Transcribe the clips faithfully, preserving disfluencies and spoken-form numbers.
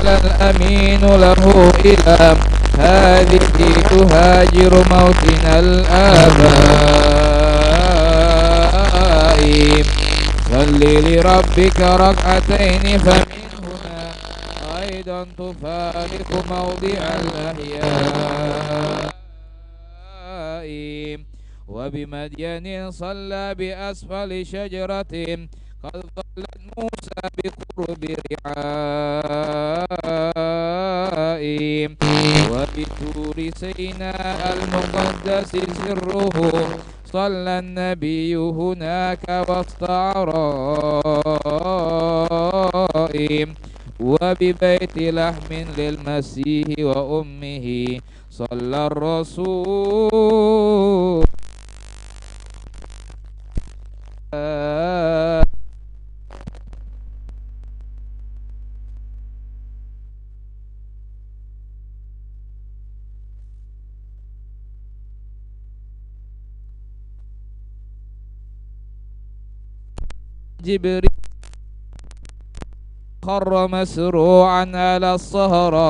الأمين له إلى هذه تهاجر موطن الآباء. صل لربك ركعتين فمنهما أيضا تفارق موضع الأحياء. وبمدين صلى بأسفل شجرة قد ظلت موسى بقرب رعاء. وبطور سيناء المقدس سره صلى النبي هناك وسط عراء. وببيت لحم للمسيح وأمه صلى الرسول. جبريل خر مسروعا على الصهراء،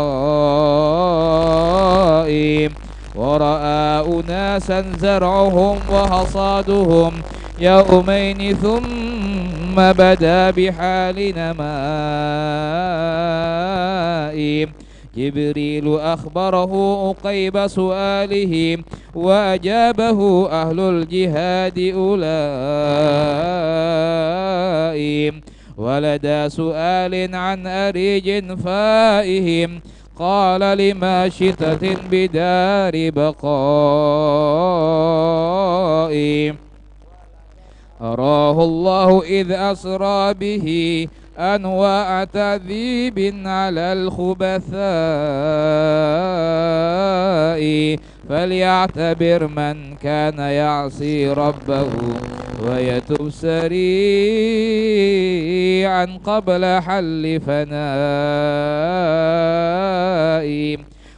ورأى أناسا زرعهم وحصادهم يومين ثم بدا بحال نماء. جبريل أخبره عقيب سؤاله، وأجابه أهل الجهاد أولئك. ولدى سؤال عن أريج فائهم، قال لماشطة بدار بقاء. أراه الله إذ أسرى به أنواع تعذيب على الخبثاء، فليعتبر من كان يعصي ربه ويتب سريعا قبل حل فناء.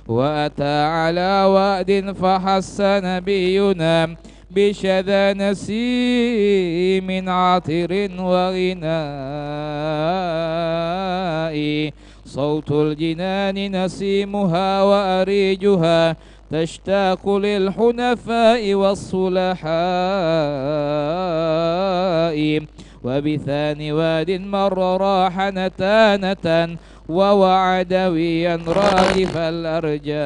وأتى على واد فحس نبينا بشذا نسيم عطر وغناء. صوت الجنان نسيمها وأريجها تشتاق للحنفاء والصلحاء. وبثاني واد مر راح نتانة ووعى دويا راكف الأرجاء.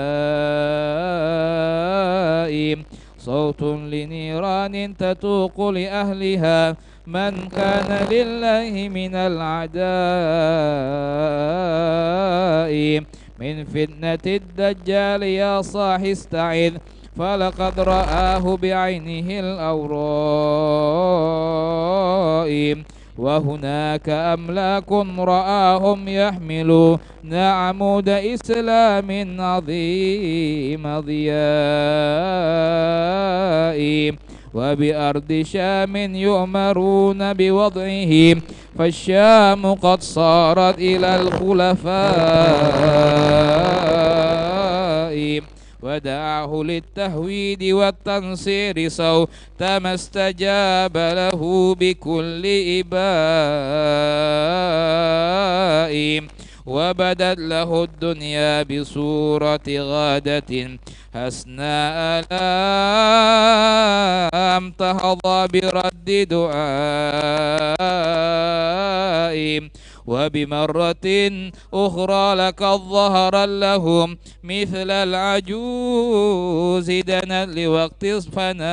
صوت لنيران تتوق لأهلها من كان لله من الأعداء. من فتنة الدجال يا صاح استعذ، فلقد رآه بعينه الأوراء. وهناك أملاك رآهم يحملون عمود إسلام عظيم ضياء. وبأرض شام يؤمرون بوضعه، فالشام قد صارت إلى الخلفاء. ودعاه للتهويد والتنصير صوت ما استجاب له بكل إباء. وبدت له الدنيا بصورة غادة حسناء لم تهض برد دعاء. وبمرة أخرى لقد ظهر لهم مثل العجوز دنت لوقت الفناء.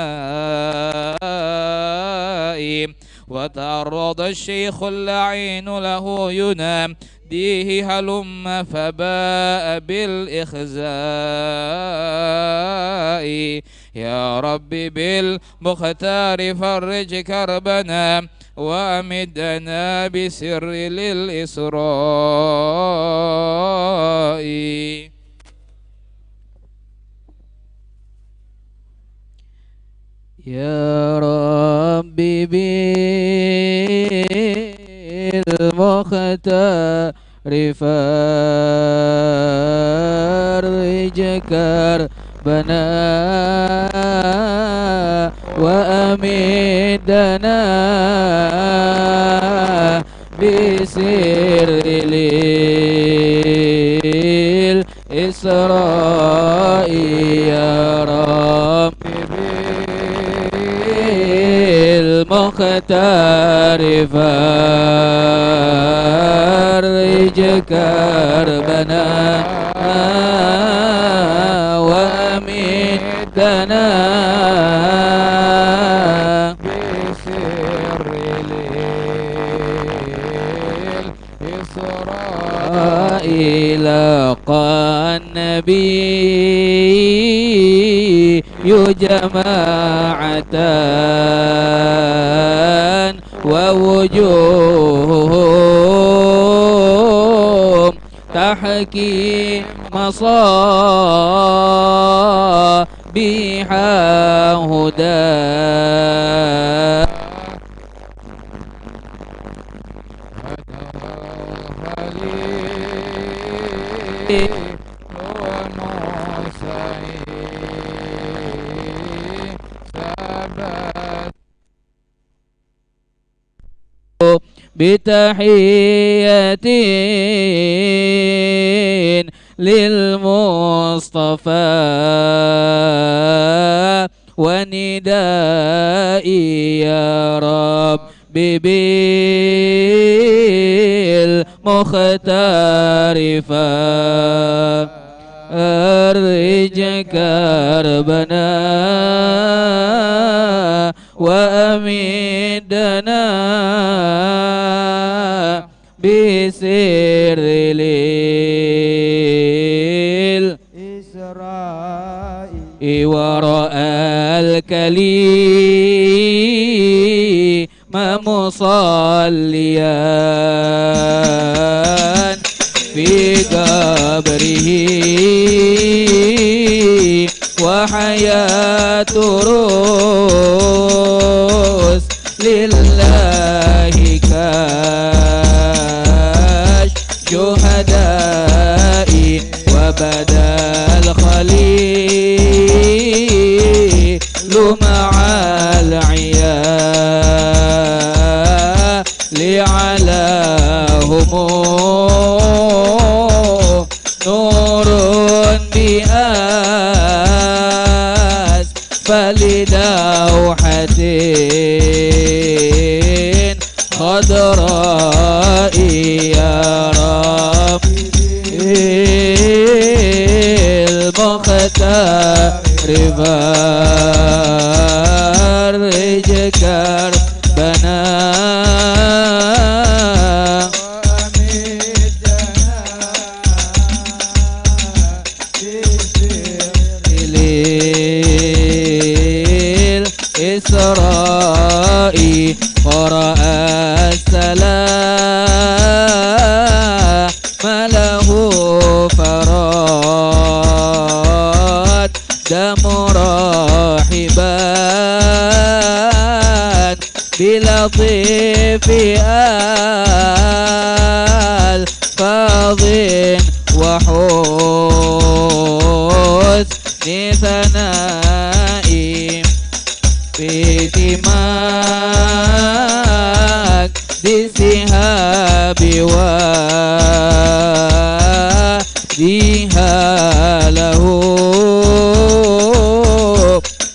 وتعرض الشيخ اللعين له يناديه هلم فباء بالإخزاء. يا رب بالمختار فرج كربنا وأمدنا بسر للإسراء. يا رب بالمختار فرج كربنا وأمدنا بسر إسرائي يا رب بالمختار فرج كربنا وأمدنا بسر الإسراء لقى النبي جماعة ووجوههم تحكي مصابيح هدى. بتحية للمصطفى وندائي يا رب بالمختار فرج كربنا وأمدنا بسر الإسراء ورأى الكليم مصليا في قبره وحياة رسل الله كالشهداء وبدا الخليل مع العيال على هم نور بأسفل دوحة خضراء يا رب المختار فرج كربنا ليل الإسراء قرأ السلام له فرد دم راحبا بلطيف ألفاظ وحسن ثناء بيت مقدسها بواديها له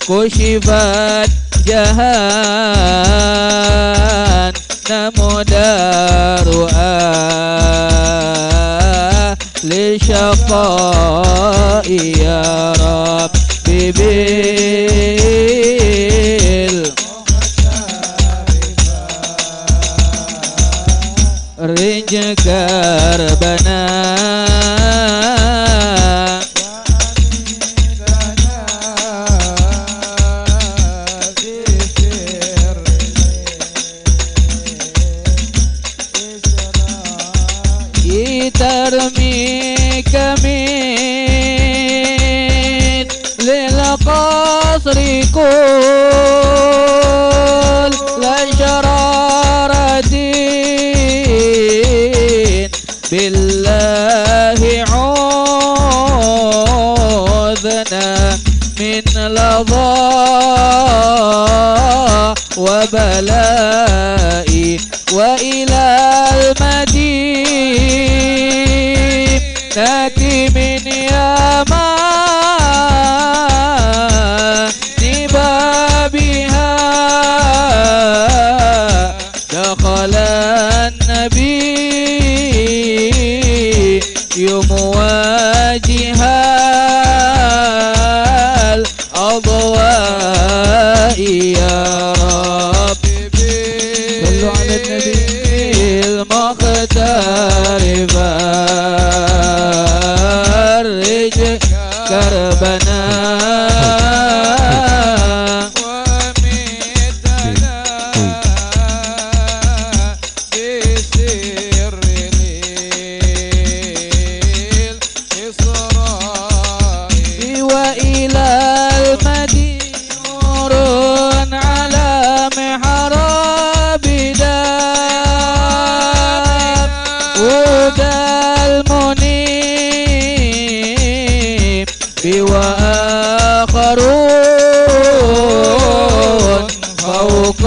كشفت جهنم دار أهل شقاء يا رب بال رج كربنا ترمي كمثل القصر كل شرارة بالله عوذنا من لظى وبلاء وإلى المدينة من يا موجه الأضواء يا رب. صلوا على النبي. المختار فرج كربنا وميتنا بسر الإسراء. وإلى المدينة نور على محراب داود المنيب وآخرون فوق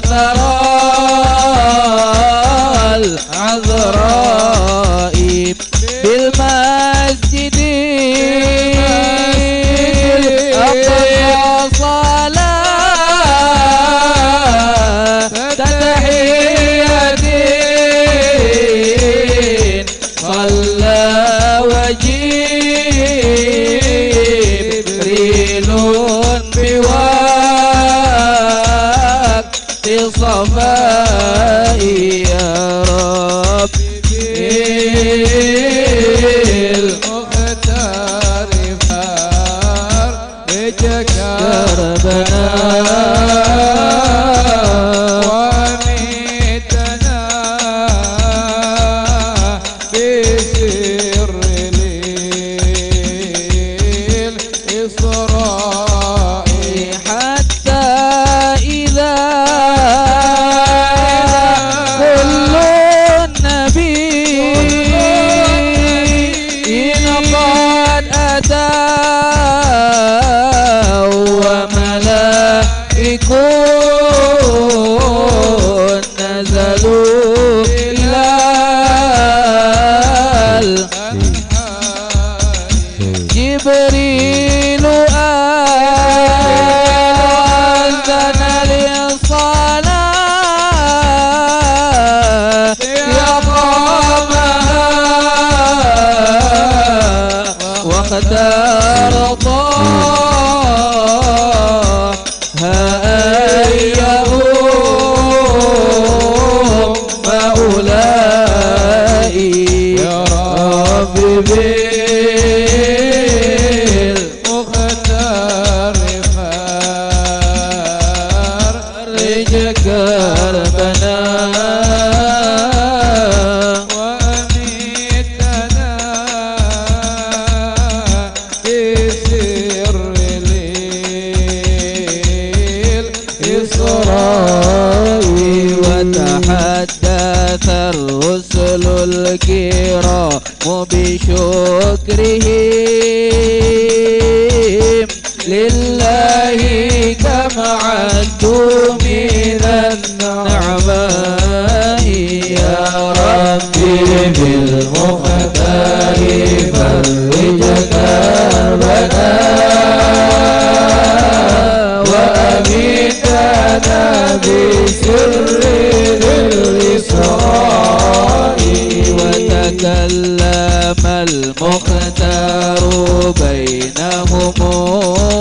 ثرى العذراء بالمسجد الأقصى صلاة تحية صلى وجبريل بوقت الصفاء يا رب. المختار فرج كربنا وميتنا بسر الإسراء. حتى إذا كل النبيين قد أتوا وملائك نزلوا إلى الأنهار. جبريل أذن للصلاة أقامها واختار طه أيهم هؤلاء يا رب بالمختار فرج كربنا وأميتنا بسر الإسراء. وتحدث الرسل الكرام بشكرهم لله كم عدوا من النعماء. يا ربي بالمختار فرج كربنا وأميتنا بسر الإسراء. وتكلم المختار بينهم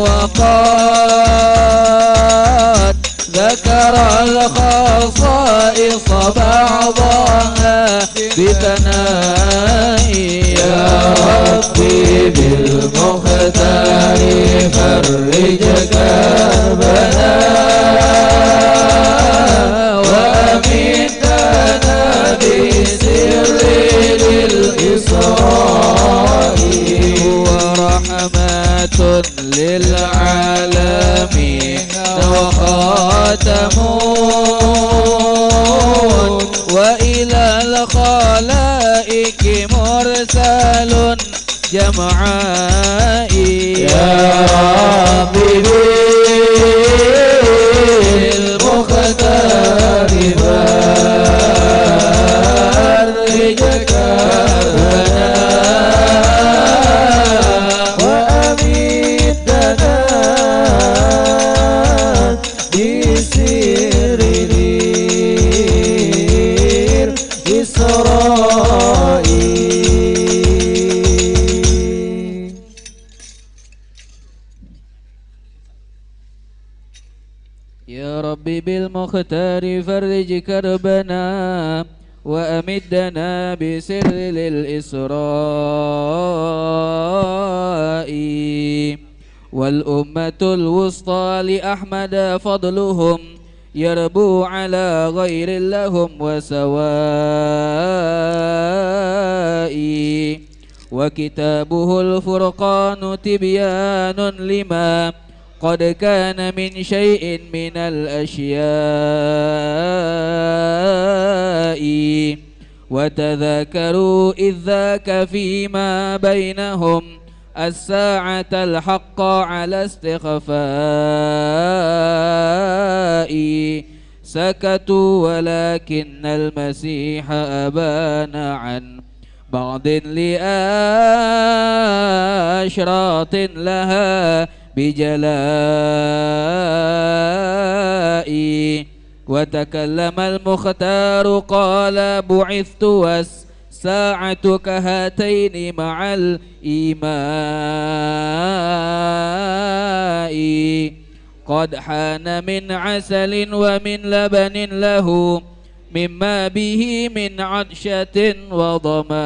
وقال ذكر الخصائص بعضها بثناء. يا ربي بالمختار فرج كربنا وأميتنا بسر الإسراء. ورحمة للعالمين وخاتم وإلى الخلائق مرسل جمعاء. يا رب بالمختار فرج كربنا وأميتنا بسر الإسراء. المختار فرج كربنا وأمدنا بسر للإسراء. والأمة الوسطى لأحمد فضلهم يربو على غير لهم وسواء. وكتابه الفرقان تبيان لما قد كان من شيء من الأشياء. وتذاكروا إذ ذاك فيما بينهم الساعة الحق على استخفاء. سكتوا ولكن المسيح أبان عن بعض لأشراط لها بجلاء. وتكلم المختار قال: بعثت والساعة كهاتين مع الإيماء. قد حان من عسل ومن لبن له مما به من عطشة وظماء.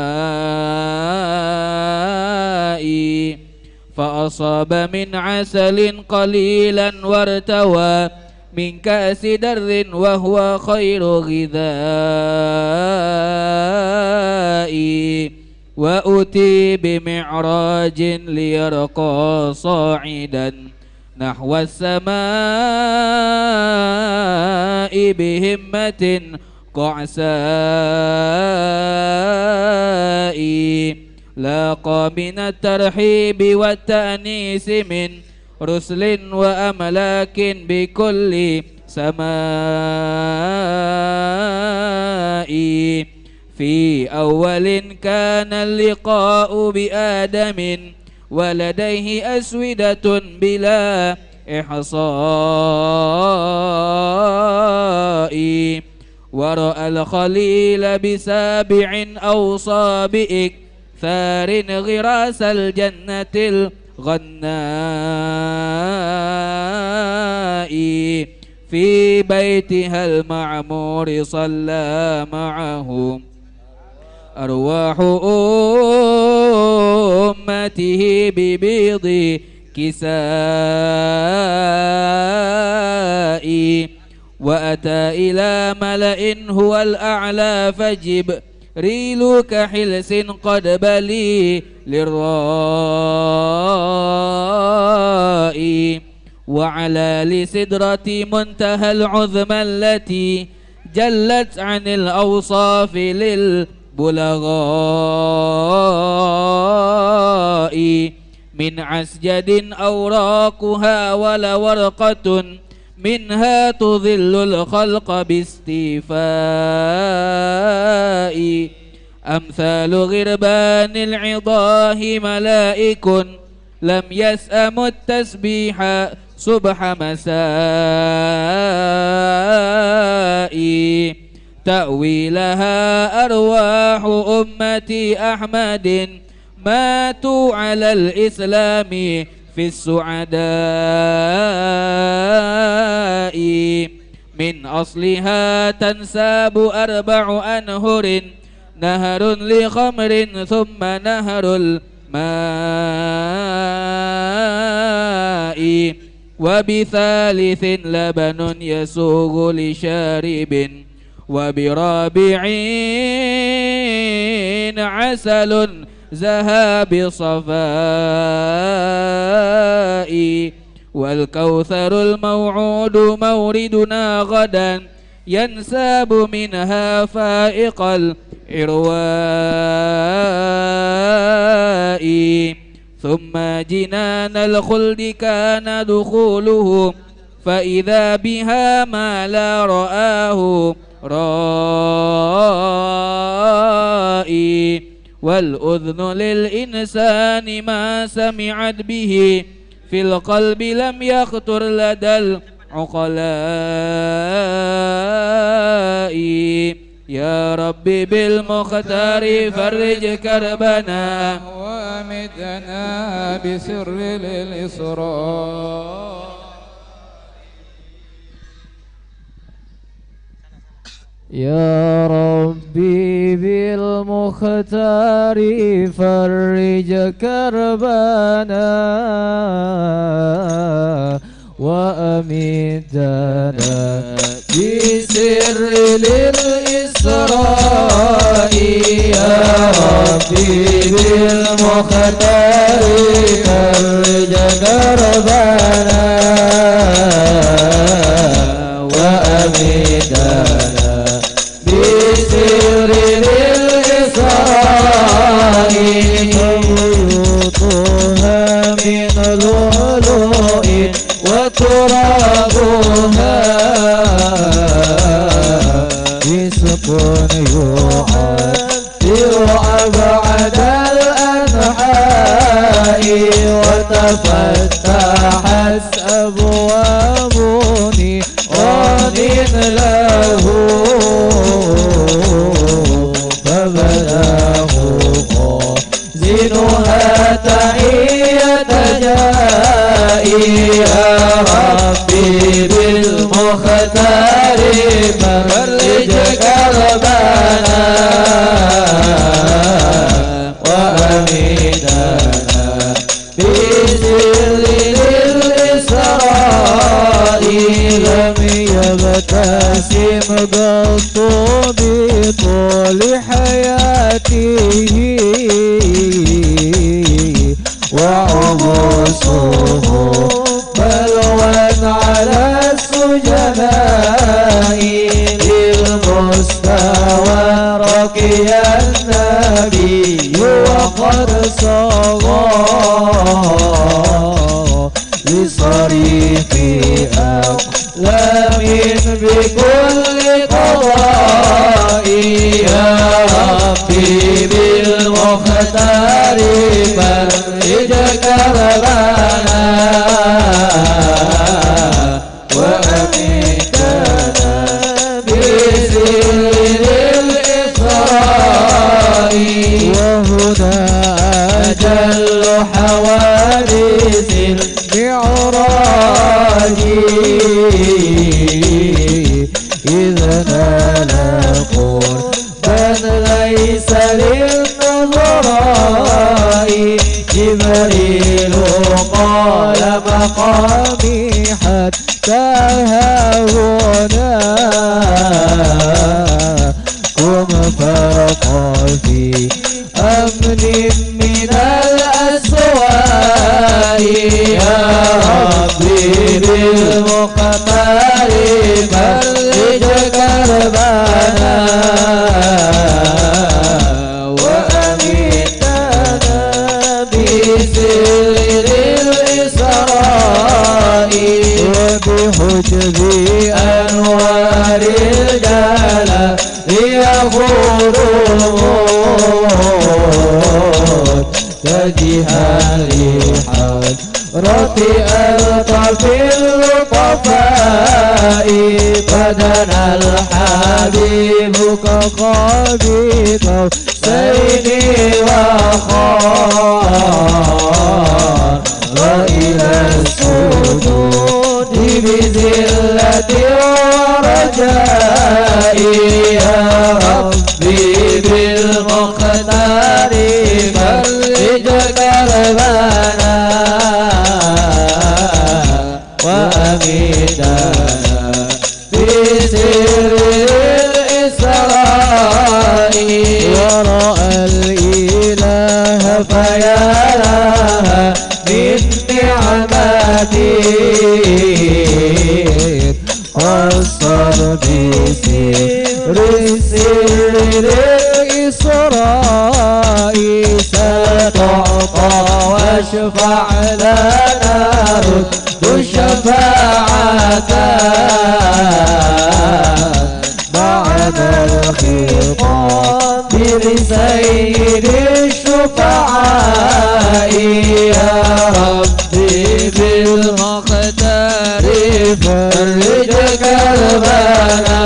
فأصاب من عسل قليلا وارتوى من كأس در وهو خير غذاء. وأتي بمعراج ليرقى صاعدا نحو السماء بهمة قعساء. لاقى من الترحيب والتأنيس من رسل وأملاك بكل سماء. في أول كان اللقاء بآدم ولديه أسودة بلا إحصاء. ورأى الخليل بسابع أوصى بإكثار غراس الجنة الغناء. في بيتها المعمور صلى معه أرواح أمته ببيض كساء. وأتى إلى ملأ هو الأعلى فجبريل كحلس قد بلي للراء. وعلى لسدرة منتهى العظمى التي جلت عن الأوصاف للبلغاء. من عسجد أوراقها ولورقة منها تظل الخلق باستيفاء. أمثال غربان العضاه ملائك لم يسأموا التسبيح صبح مساء. تأوي لها أرواح أمة أحمد ماتوا على الإسلام في السعداء. من أصلها تنساب أربع أنهر، نهر لخمر ثم نهر الماء، وبثالث لبن يسوغ لشارب، وبرابع عسل زهى بصفاء، والكوثر الموعود موردنا غدا، ينساب منها فائق الإرواء. ثم جنان الخلد كان دخوله، فإذا بها ما لا رآه رائي، والأذن للإنسان ما سمعت به في القلب لم يخطر لدى العقلاء. يا رب بالمختار فرج كربنا، وأمدنا بسر للإسراء. يا ربي بالمختار فرج كربنا وأمتنا بسر ذي الإسراء. يا ربي بالمختار فرج كربنا وأمتنا بسر ذي الإسراء. بيوتها من لؤلؤ وترابها مسك يعطر أبعد الأنحاء، وتفتحت أبواب نيران له، فبداه خازنها تحية جاء. يا ربي بالمختار فرج كربنا وأمتنا بسر ذي الإسراء. لم يبتسم قط بطول حياته، وعبوسه بلوى على السجناء. للمستوى رقي النبي وقد صغى لصريف أقلام بكل قضاء. يا ربي بالمختار فرج كربنا وأمتنا بسر الإسراء. وهدى أجل حوادث المعراج، إذ نال قربا ليس للنظراء. جبريل قال مقامي حتى هاهنا، قم فارق في أمن من الأسواء. يا ربي بالمختار فرج كربنا وأمتنا بسر الإسراء. وبحجب أنوار الجلال يخور متجها لحضرة ألطف اللطفاء. فدنا الحبيب كقاب قوسين وخار إلى السجود بذلة ورجاء. يا ربي بالمختار فرج كربنا وأمتنا في سر الإسراء. ورأى الإله فيا لها من نعمة قصر بسر السر للإسراء. ستعطى واشفع لنا رد الشفاعة بعد الخطاب لسيد الشفعاء. يا ربي بالمختار فرج كربنا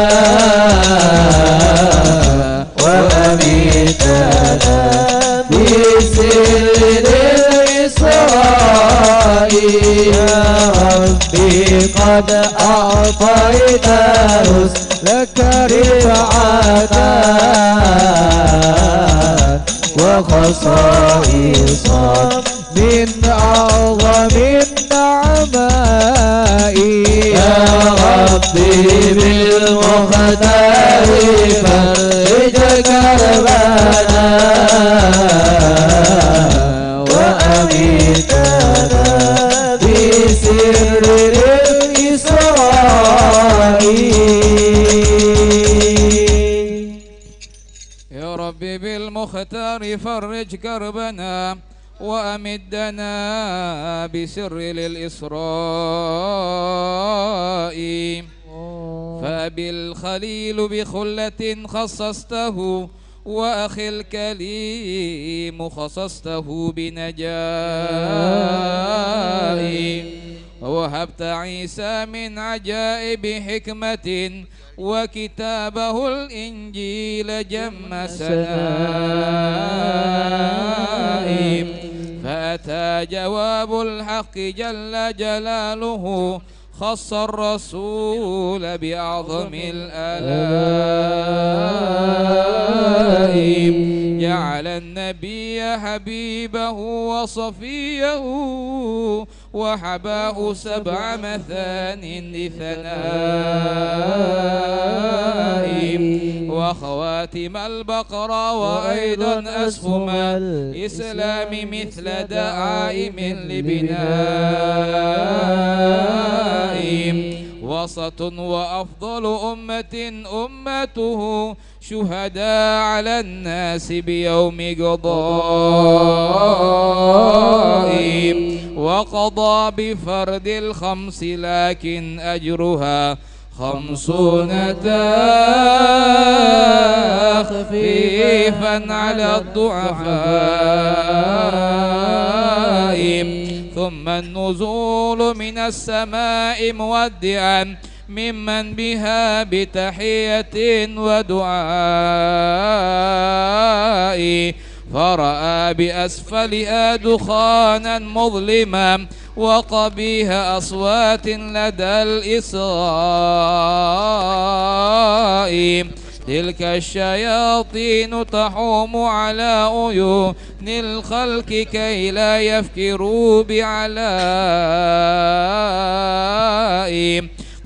وأمتنا بسر الإسراء. يا ربي قد أعطيت رشد لك رفعة وخصائصا من أعظم النعماء. يا ربي بالمختار فرج كربنا وأمتنا بسر الإسراء. يا رب بالمختار فرج كربنا وأمدنا بسر الإسراء. فأبي الخليل بخلة خصصته وأخي الكليم خصصته بنجاء. ووهبت عيسى من عجائب حكمة وكتابه الإنجيل جم سناء. فأتى جواب الحق جل جلاله خص الرسول بأعظم الآلاء. جعل النبي حبيبه وصفيه وحباه سبع مثان لثناء. وخواتم البقرى وأيضا أسهم الإسلام مثل دعائم لبناء. وسط وأفضل أمة أمته شهداء على الناس بيوم قضاء. وقضى بفرض الخمس لكن أجرها خمسون تخفيفا على الضعفاء. ثم النزول من السماء مودعا ممن بها بتحية ودعاء، فرأى بأسفلها دخانا مظلما وقبيح أصوات لدى الإسراء. تلك الشياطين تحوم على عيون الخلق كي لا يفكروا بعلاء.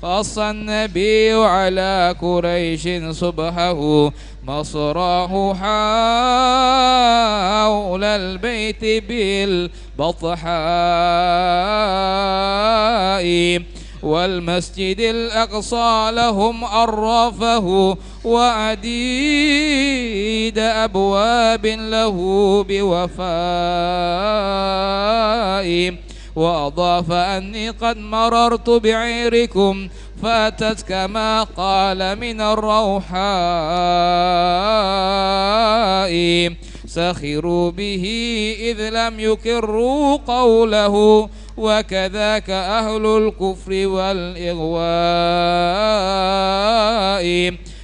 قص النبي على قريش صبحه مصراه حول البيت بالبطحاء. والمسجد الأقصى لهم عرفه وعديد أبواب له بوفاء. وأضاف أني قد مررت بعيركم فأتت كما قال من الروحاء. سخروا به إذ لم يقروا قوله وكذاك أهل الكفر والإغواء.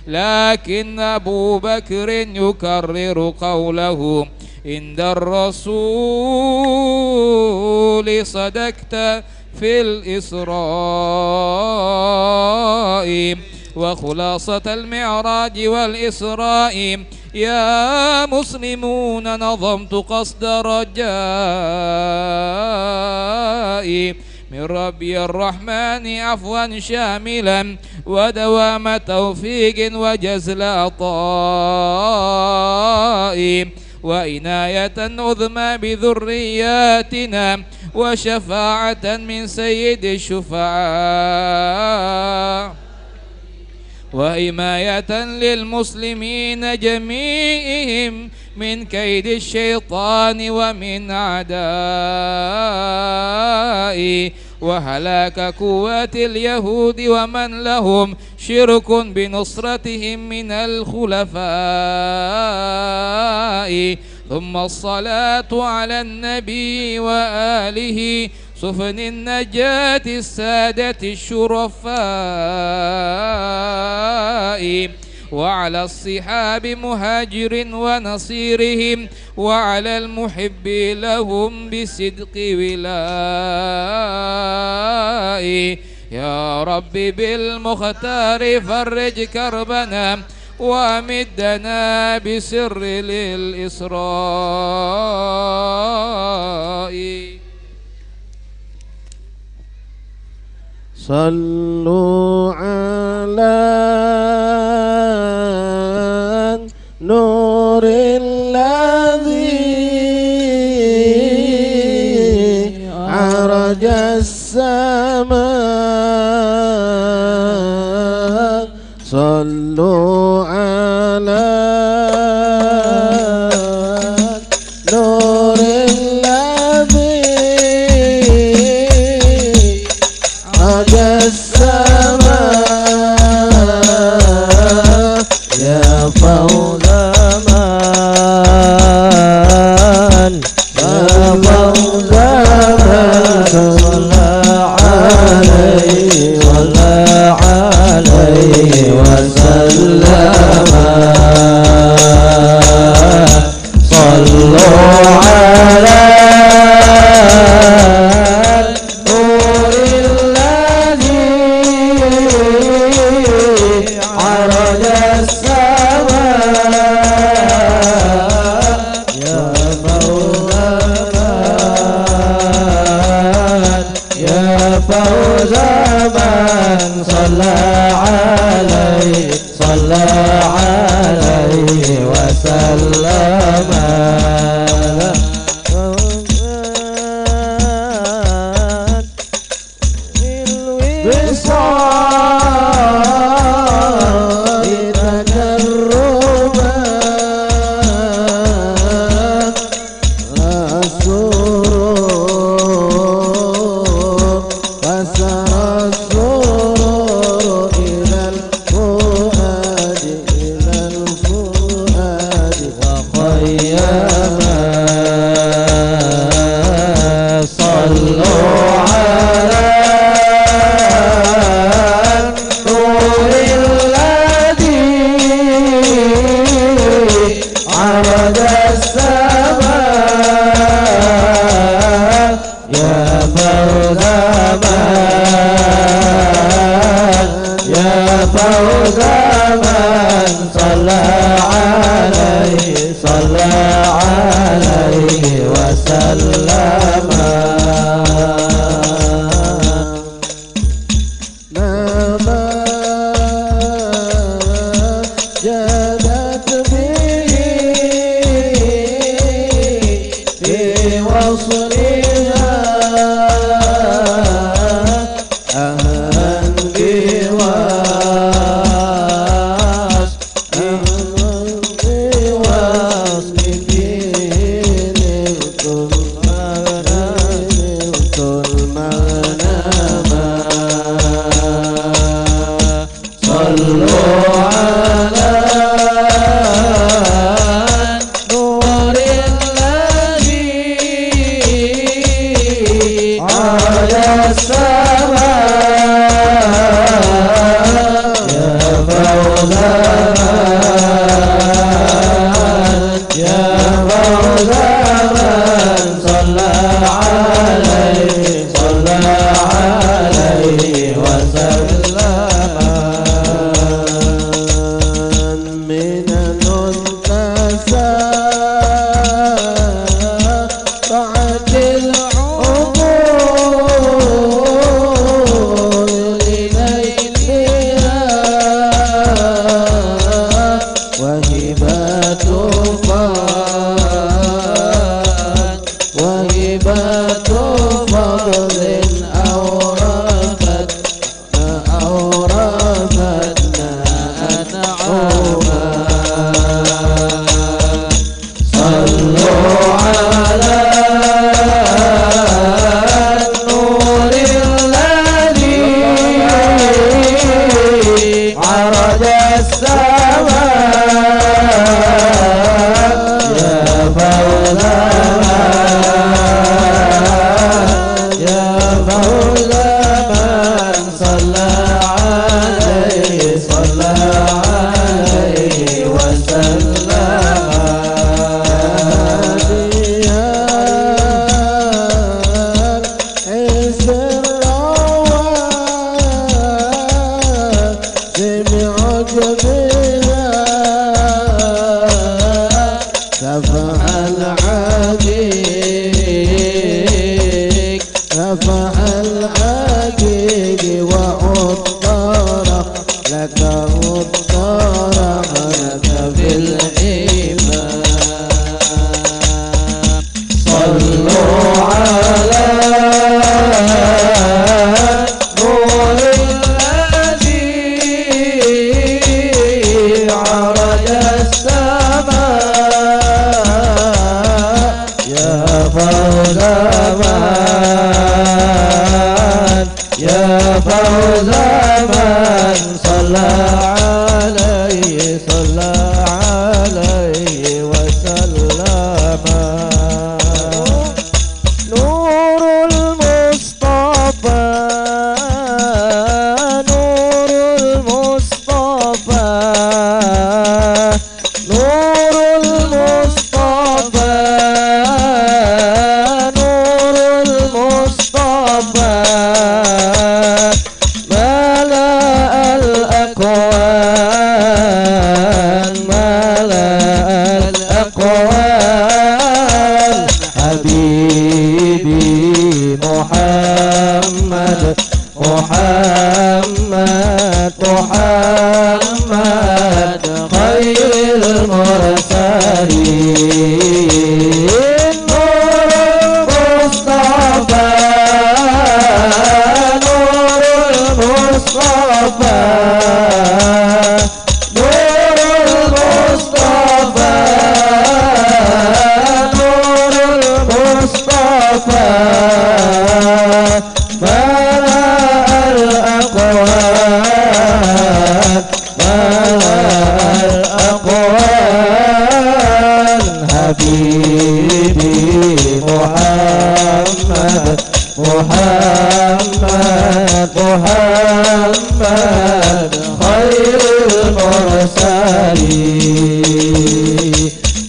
لكن أبو بكر يكرر قوله عند الرسول صدقت في الإسراء. وخلاصة المعراج والإسراء يا مسلمون نظمت قصد رجائي من ربي الرحمن عفوا شاملا ودوام توفيق وجزل عطاء وعناية عظمى بذرياتنا وشفاعة من سيد الشفعاء وحماية للمسلمين جميعهم من كيد الشيطان ومن أعدائه وهلاك قوات اليهود ومن لهم شرك بنصرتهم من الخلفاء. ثم الصلاة على النبي وآله سفن النجاة السادة الشرفاء وعلى الصحاب مهاجر ونصيرهم وعلى المحب لهم بصدق ولائي يا رب بالمختار فرج كربنا وأمدنا بسر للإسراء. صلوا على النور الذي عرج السماء. صلوا على النور الذي عرج السماء. يا فوز من، يا فوز من صلى عليه، صلى عليه وسلم. صلوا على النور الذي عرج السماء. يا فوز من، يا فوز من صلى عليه، صلى عليه وسلم. بالوصال تقربا السرور، فسرى السرور إلى الفؤاد، إلى الفؤاد وخيما. صلوا على النور الذي عرج السماء. يا فوز من، يا فوز من صلى عليه، صلى عليه وسلم. ما جادت به في وصلها أهلا بوصف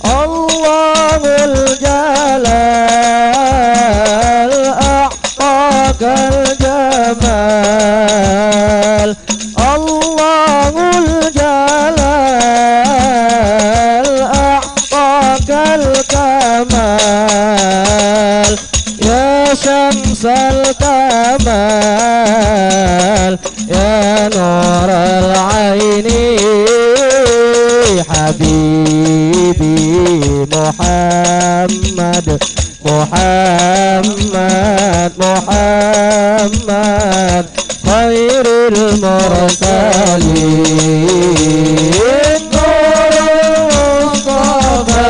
Allahul Jalal a'takal jamal. Allahul Jalal a'takal kamal. Ya syamsal kamal, ya nural aini, habibi Muhammad, Muhammad, Muhammad. Khairil mursalin. Nurul Mustafa,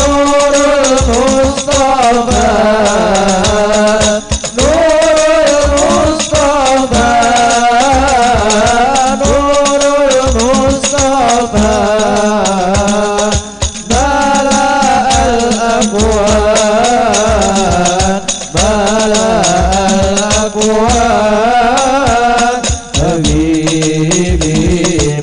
Nurul Mustafa, Nurul Mustafa, Nurul Mustafa. Mala al-akwan, mala al-akwan. Habibi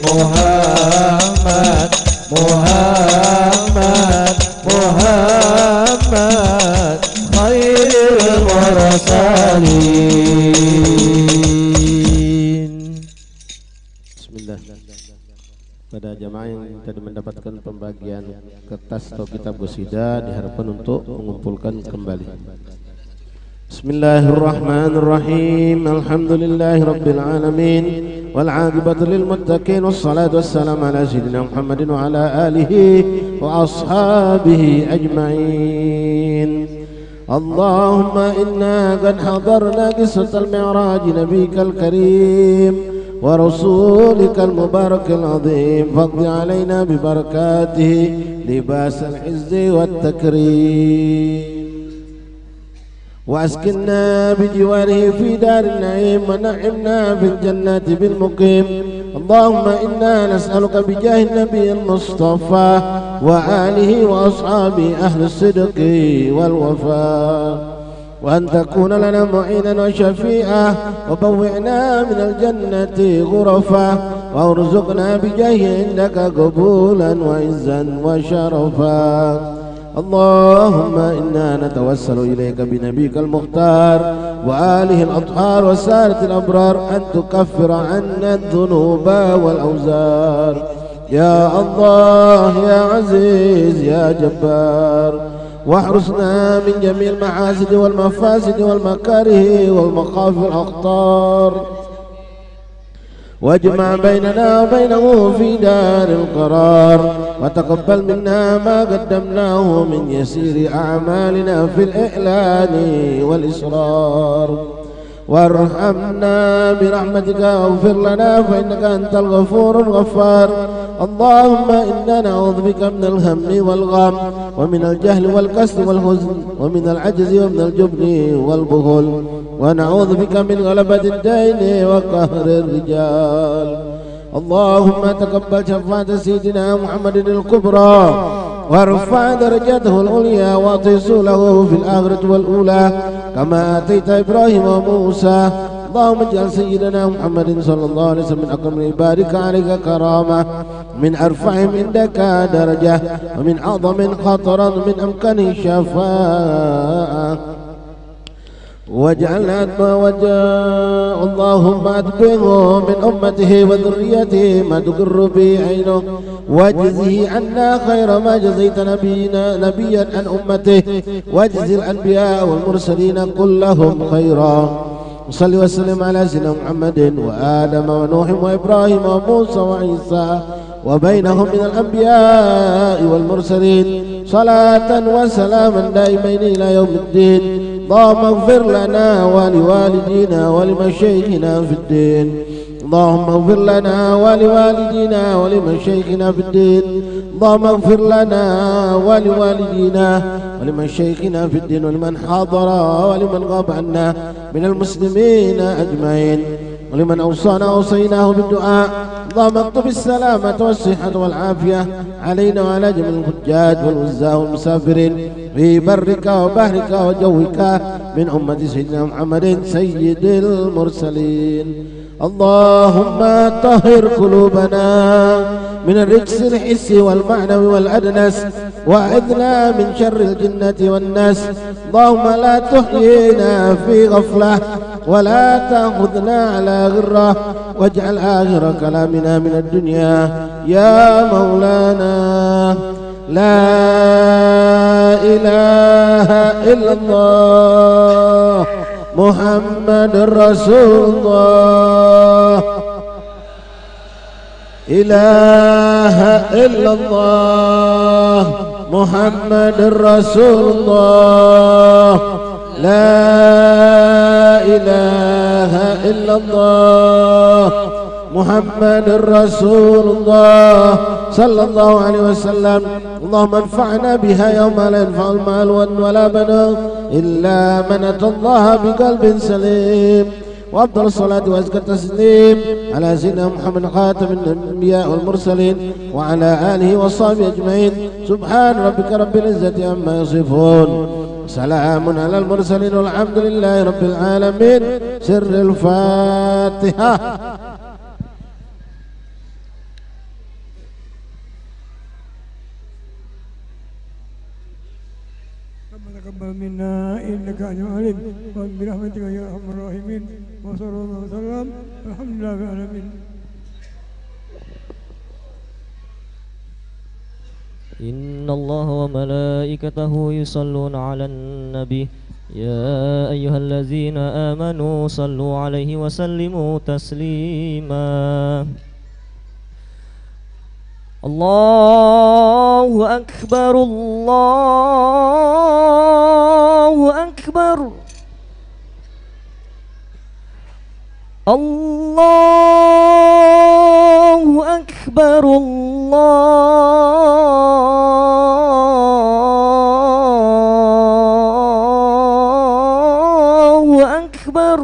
Muhammad, Muhammad, Muhammad, khairil mursalin. Bismillah. Pada jamaah yang tadi mendapatkan pembagian kertas atau kitab qasidah, diharapkan untuk mengumpulkan kembali. Bismillahirrahmanirrahim. Alhamdulillahirabbil alamin. Wal aqibatu lil muttaqin, wassalatu wassalamu ala sayyidina Muhammadin wa ala alihi wa ashabihi ajmain. اللهم إنا قد حضرنا قصة المعراج نبيك الكريم ورسولك المبارك العظيم، فاقض علينا ببركاته لباس العز والتكريم، وأسكننا بجواره في دار النعيم، ونعمنا في الجنة بالمقيم. اللهم إنا نسألك بجاه النبي المصطفى وآله وأصحابه أهل الصدق والوفاء، وأن تكون لنا معينا وشفيعا، وبوئنا من الجنة غرفا، وارزقنا بجاهه عندك قبولا وعزا وشرفا. اللهم إنا نتوسل إليك بنبيك المختار وآله الأطهار وسادة الأبرار أن تكفر عنا الذنوب والأوزار. يا الله، يا عزيز، يا جبار، واحرسنا من جميع المحاسد والمفاسد والمكاره والمخاوف والأخطار. واجمع بيننا وبينه في دار القرار، وتقبل منا ما قدمناه من يسير أعمالنا في الإعلان والإسرار. وارحمنا برحمتك واغفر لنا فإنك أنت الغفور الغفار. اللهم إنا نعوذ بك من الهم والغم ومن الجهل والكسل والحزن ومن العجز ومن الجبن والبخل، ونعوذ بك من غلبة الدين وقهر الرجال. اللهم تقبل شفاعة سيدنا محمد الكبرى، وارفع درجته العليا، وأعطه سؤله في الآخرة والأولى، كما آتيت إبراهيم وموسى. اللهم اجعل سيدنا محمد صلى الله عليه وسلم من أكرم عبادك عليك كرامة، من أرفعهم عندك درجة، ومن أعظمهم خطرا، ومن أمكنهم شفاعة. واجعل أتباع وجاء، اللهم أتبعه من أمته وذريته ما تقر به عينه، واجزه عنا خير ما جزيت نبينا، نبيا عن أمته، واجز الأنبياء والمرسلين كلهم خيرا. وصل وسلم على سيدنا محمد وآدم ونوح وإبراهيم وموسى وعيسى وبينهم من الأنبياء والمرسلين، صلاة وسلاما دائمين إلى يوم الدين. اللهم اغفر لنا ولوالدينا ولمشايخنا في الدين. اللهم اغفر لنا ولوالدينا ولمشايخنا في الدين. اللهم اغفر لنا ولوالدينا ولمشايخنا في الدين ولمن حضر ولمن غاب عنا من المسلمين أجمعين. ولمن أوصانا وأوصيناه بالدعاء، اللهم اكتب السلامة والصحة والعافية علينا وعلى جميع الحجاج والوزاة والمسافرين في برك وبحرك وجوك من أمة سيدنا محمد سيد المرسلين. اللهم طهر قلوبنا من الرجس الحسي والمعنوي والأدنس، وأعذنا من شر الجنة والناس. اللهم لا تحيينا في غفلة، ولا تأخذنا على غرة، واجعل آخر كلامنا من الدنيا يا مولانا لا إله إلا الله محمد رسول الله. إله إلا الله محمد رسول الله. لا إله إلا الله محمد رسول الله صلى الله عليه وسلم. اللهم انفعنا بها يوم لا ينفع مال ولا بنون إلا من أتى الله بقلب سليم. وأفضل الصلاة وأزكى التسليم على سيدنا محمد خاتم الأنبياء والمرسلين وعلى آله وصحبه أجمعين. سبحان ربك رب العزة عما يصفون. سلام على المرسلين والحمد لله رب العالمين. سر الفاتحة. ربنا تقبل منا إنك أنت العليم، وآمين برحمتك يا أرحم الراحمين، وصلى الله وسلم، والحمد لله رب العالمين. إن الله وملائكته يصلون على النبي، يا أيها الذين آمنوا صلوا عليه وسلموا تسليما. الله أكبر، الله أكبر، الله أكبر، الله أكبر.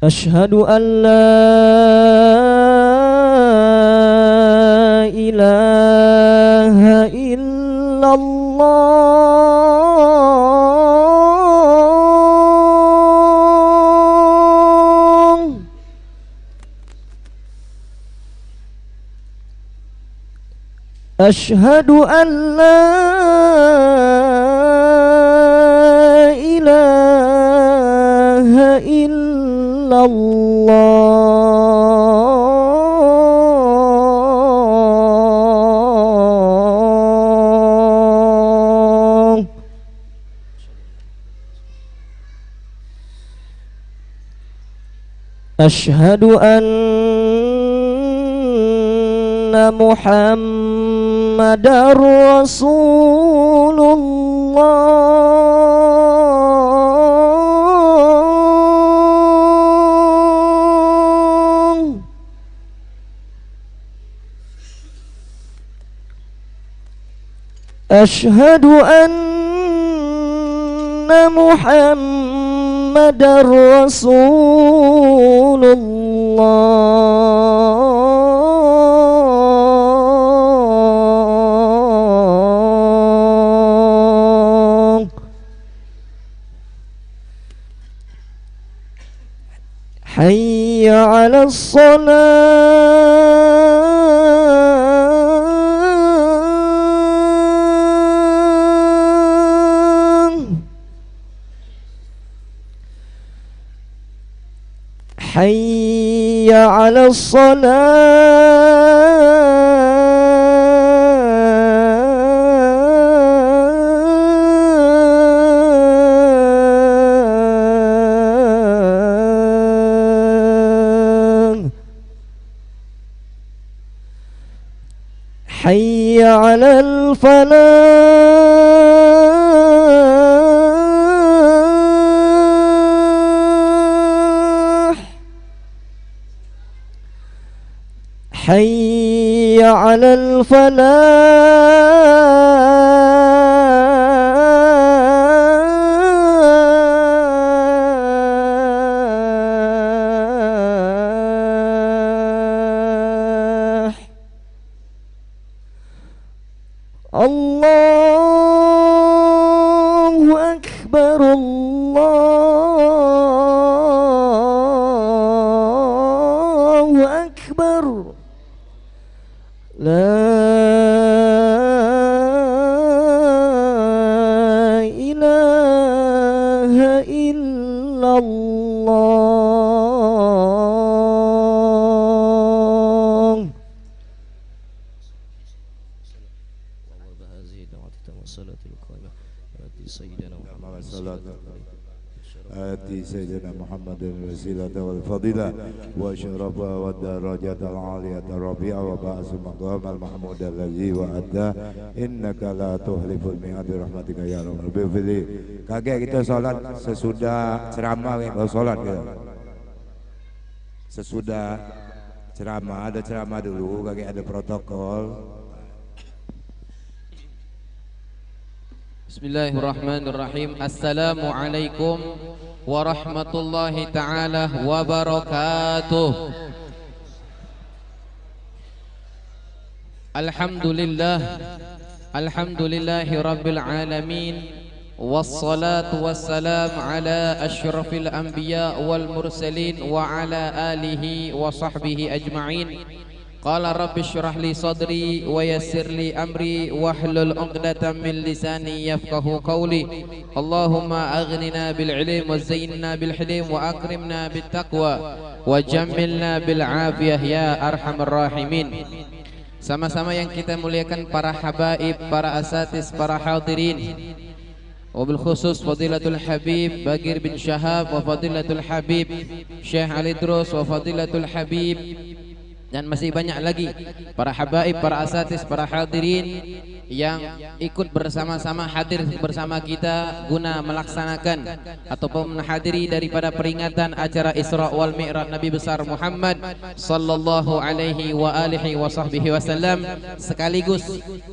أشهد أن لا إله إلا الله. أشهد أن لا إله إلا الله. أشهد أن محمدا رسول الله. أشهد أن محمدا رسول الله. حي على الصلاة. حي على الصلاة. حي على الفلاح. حي على الفلاح. الله أكبر، الله Salatul qaimat. Ati Sayyidina Muhammad. Ati Sayyidina Muhammadin wasilata wal fadilah wa syarafa wa darajatal aliyata rafi'ah wa ba'su maqamal mahmud alladzi wa'ada innaka la tuhliful mi'ad bi rahmatika ya arhamar rahimin. Kagek kita salat sesudah ceramah, kagek baru salat kita. Sesudah ceramah, ada ceramah dulu, kagek ada protokol. Bismillahirrahmanirrahim. Assalamualaikum warahmatullahi taala wabarakatuh. Alhamdulillah. Alhamdulillahi rabbil alamin. Wassalatu wassalam ala asyrafil anbiya wal mursalin wa ala alihi wa sahbihi ajma'in. Qala rabbi syrah li sadri wa yassir li amri wahlul uqdatam min lisani yafqahu qawli. Allahumma aghnina bil ilm wa zayyinna bil hilm wa akrimna bit taqwa wa jammilna bil afiyah ya arhamar rahimin. Sama-sama yang kita muliakan para habaib, para asatis, para hadirin. Wabil khusus Fadilatul Habib Bagir bin Syahab wa Fadilatul Habib Syekh Ali Drus wa Fadilatul Habib, dan masih banyak lagi para habaib, para asatis, para hadirin yang ikut bersama-sama hadir bersama kita guna melaksanakan ataupun menghadiri daripada peringatan acara Isra wal Mi'raj Nabi besar Muhammad sallallahu alaihi wa alihi wa sahbihi wasallam, sekaligus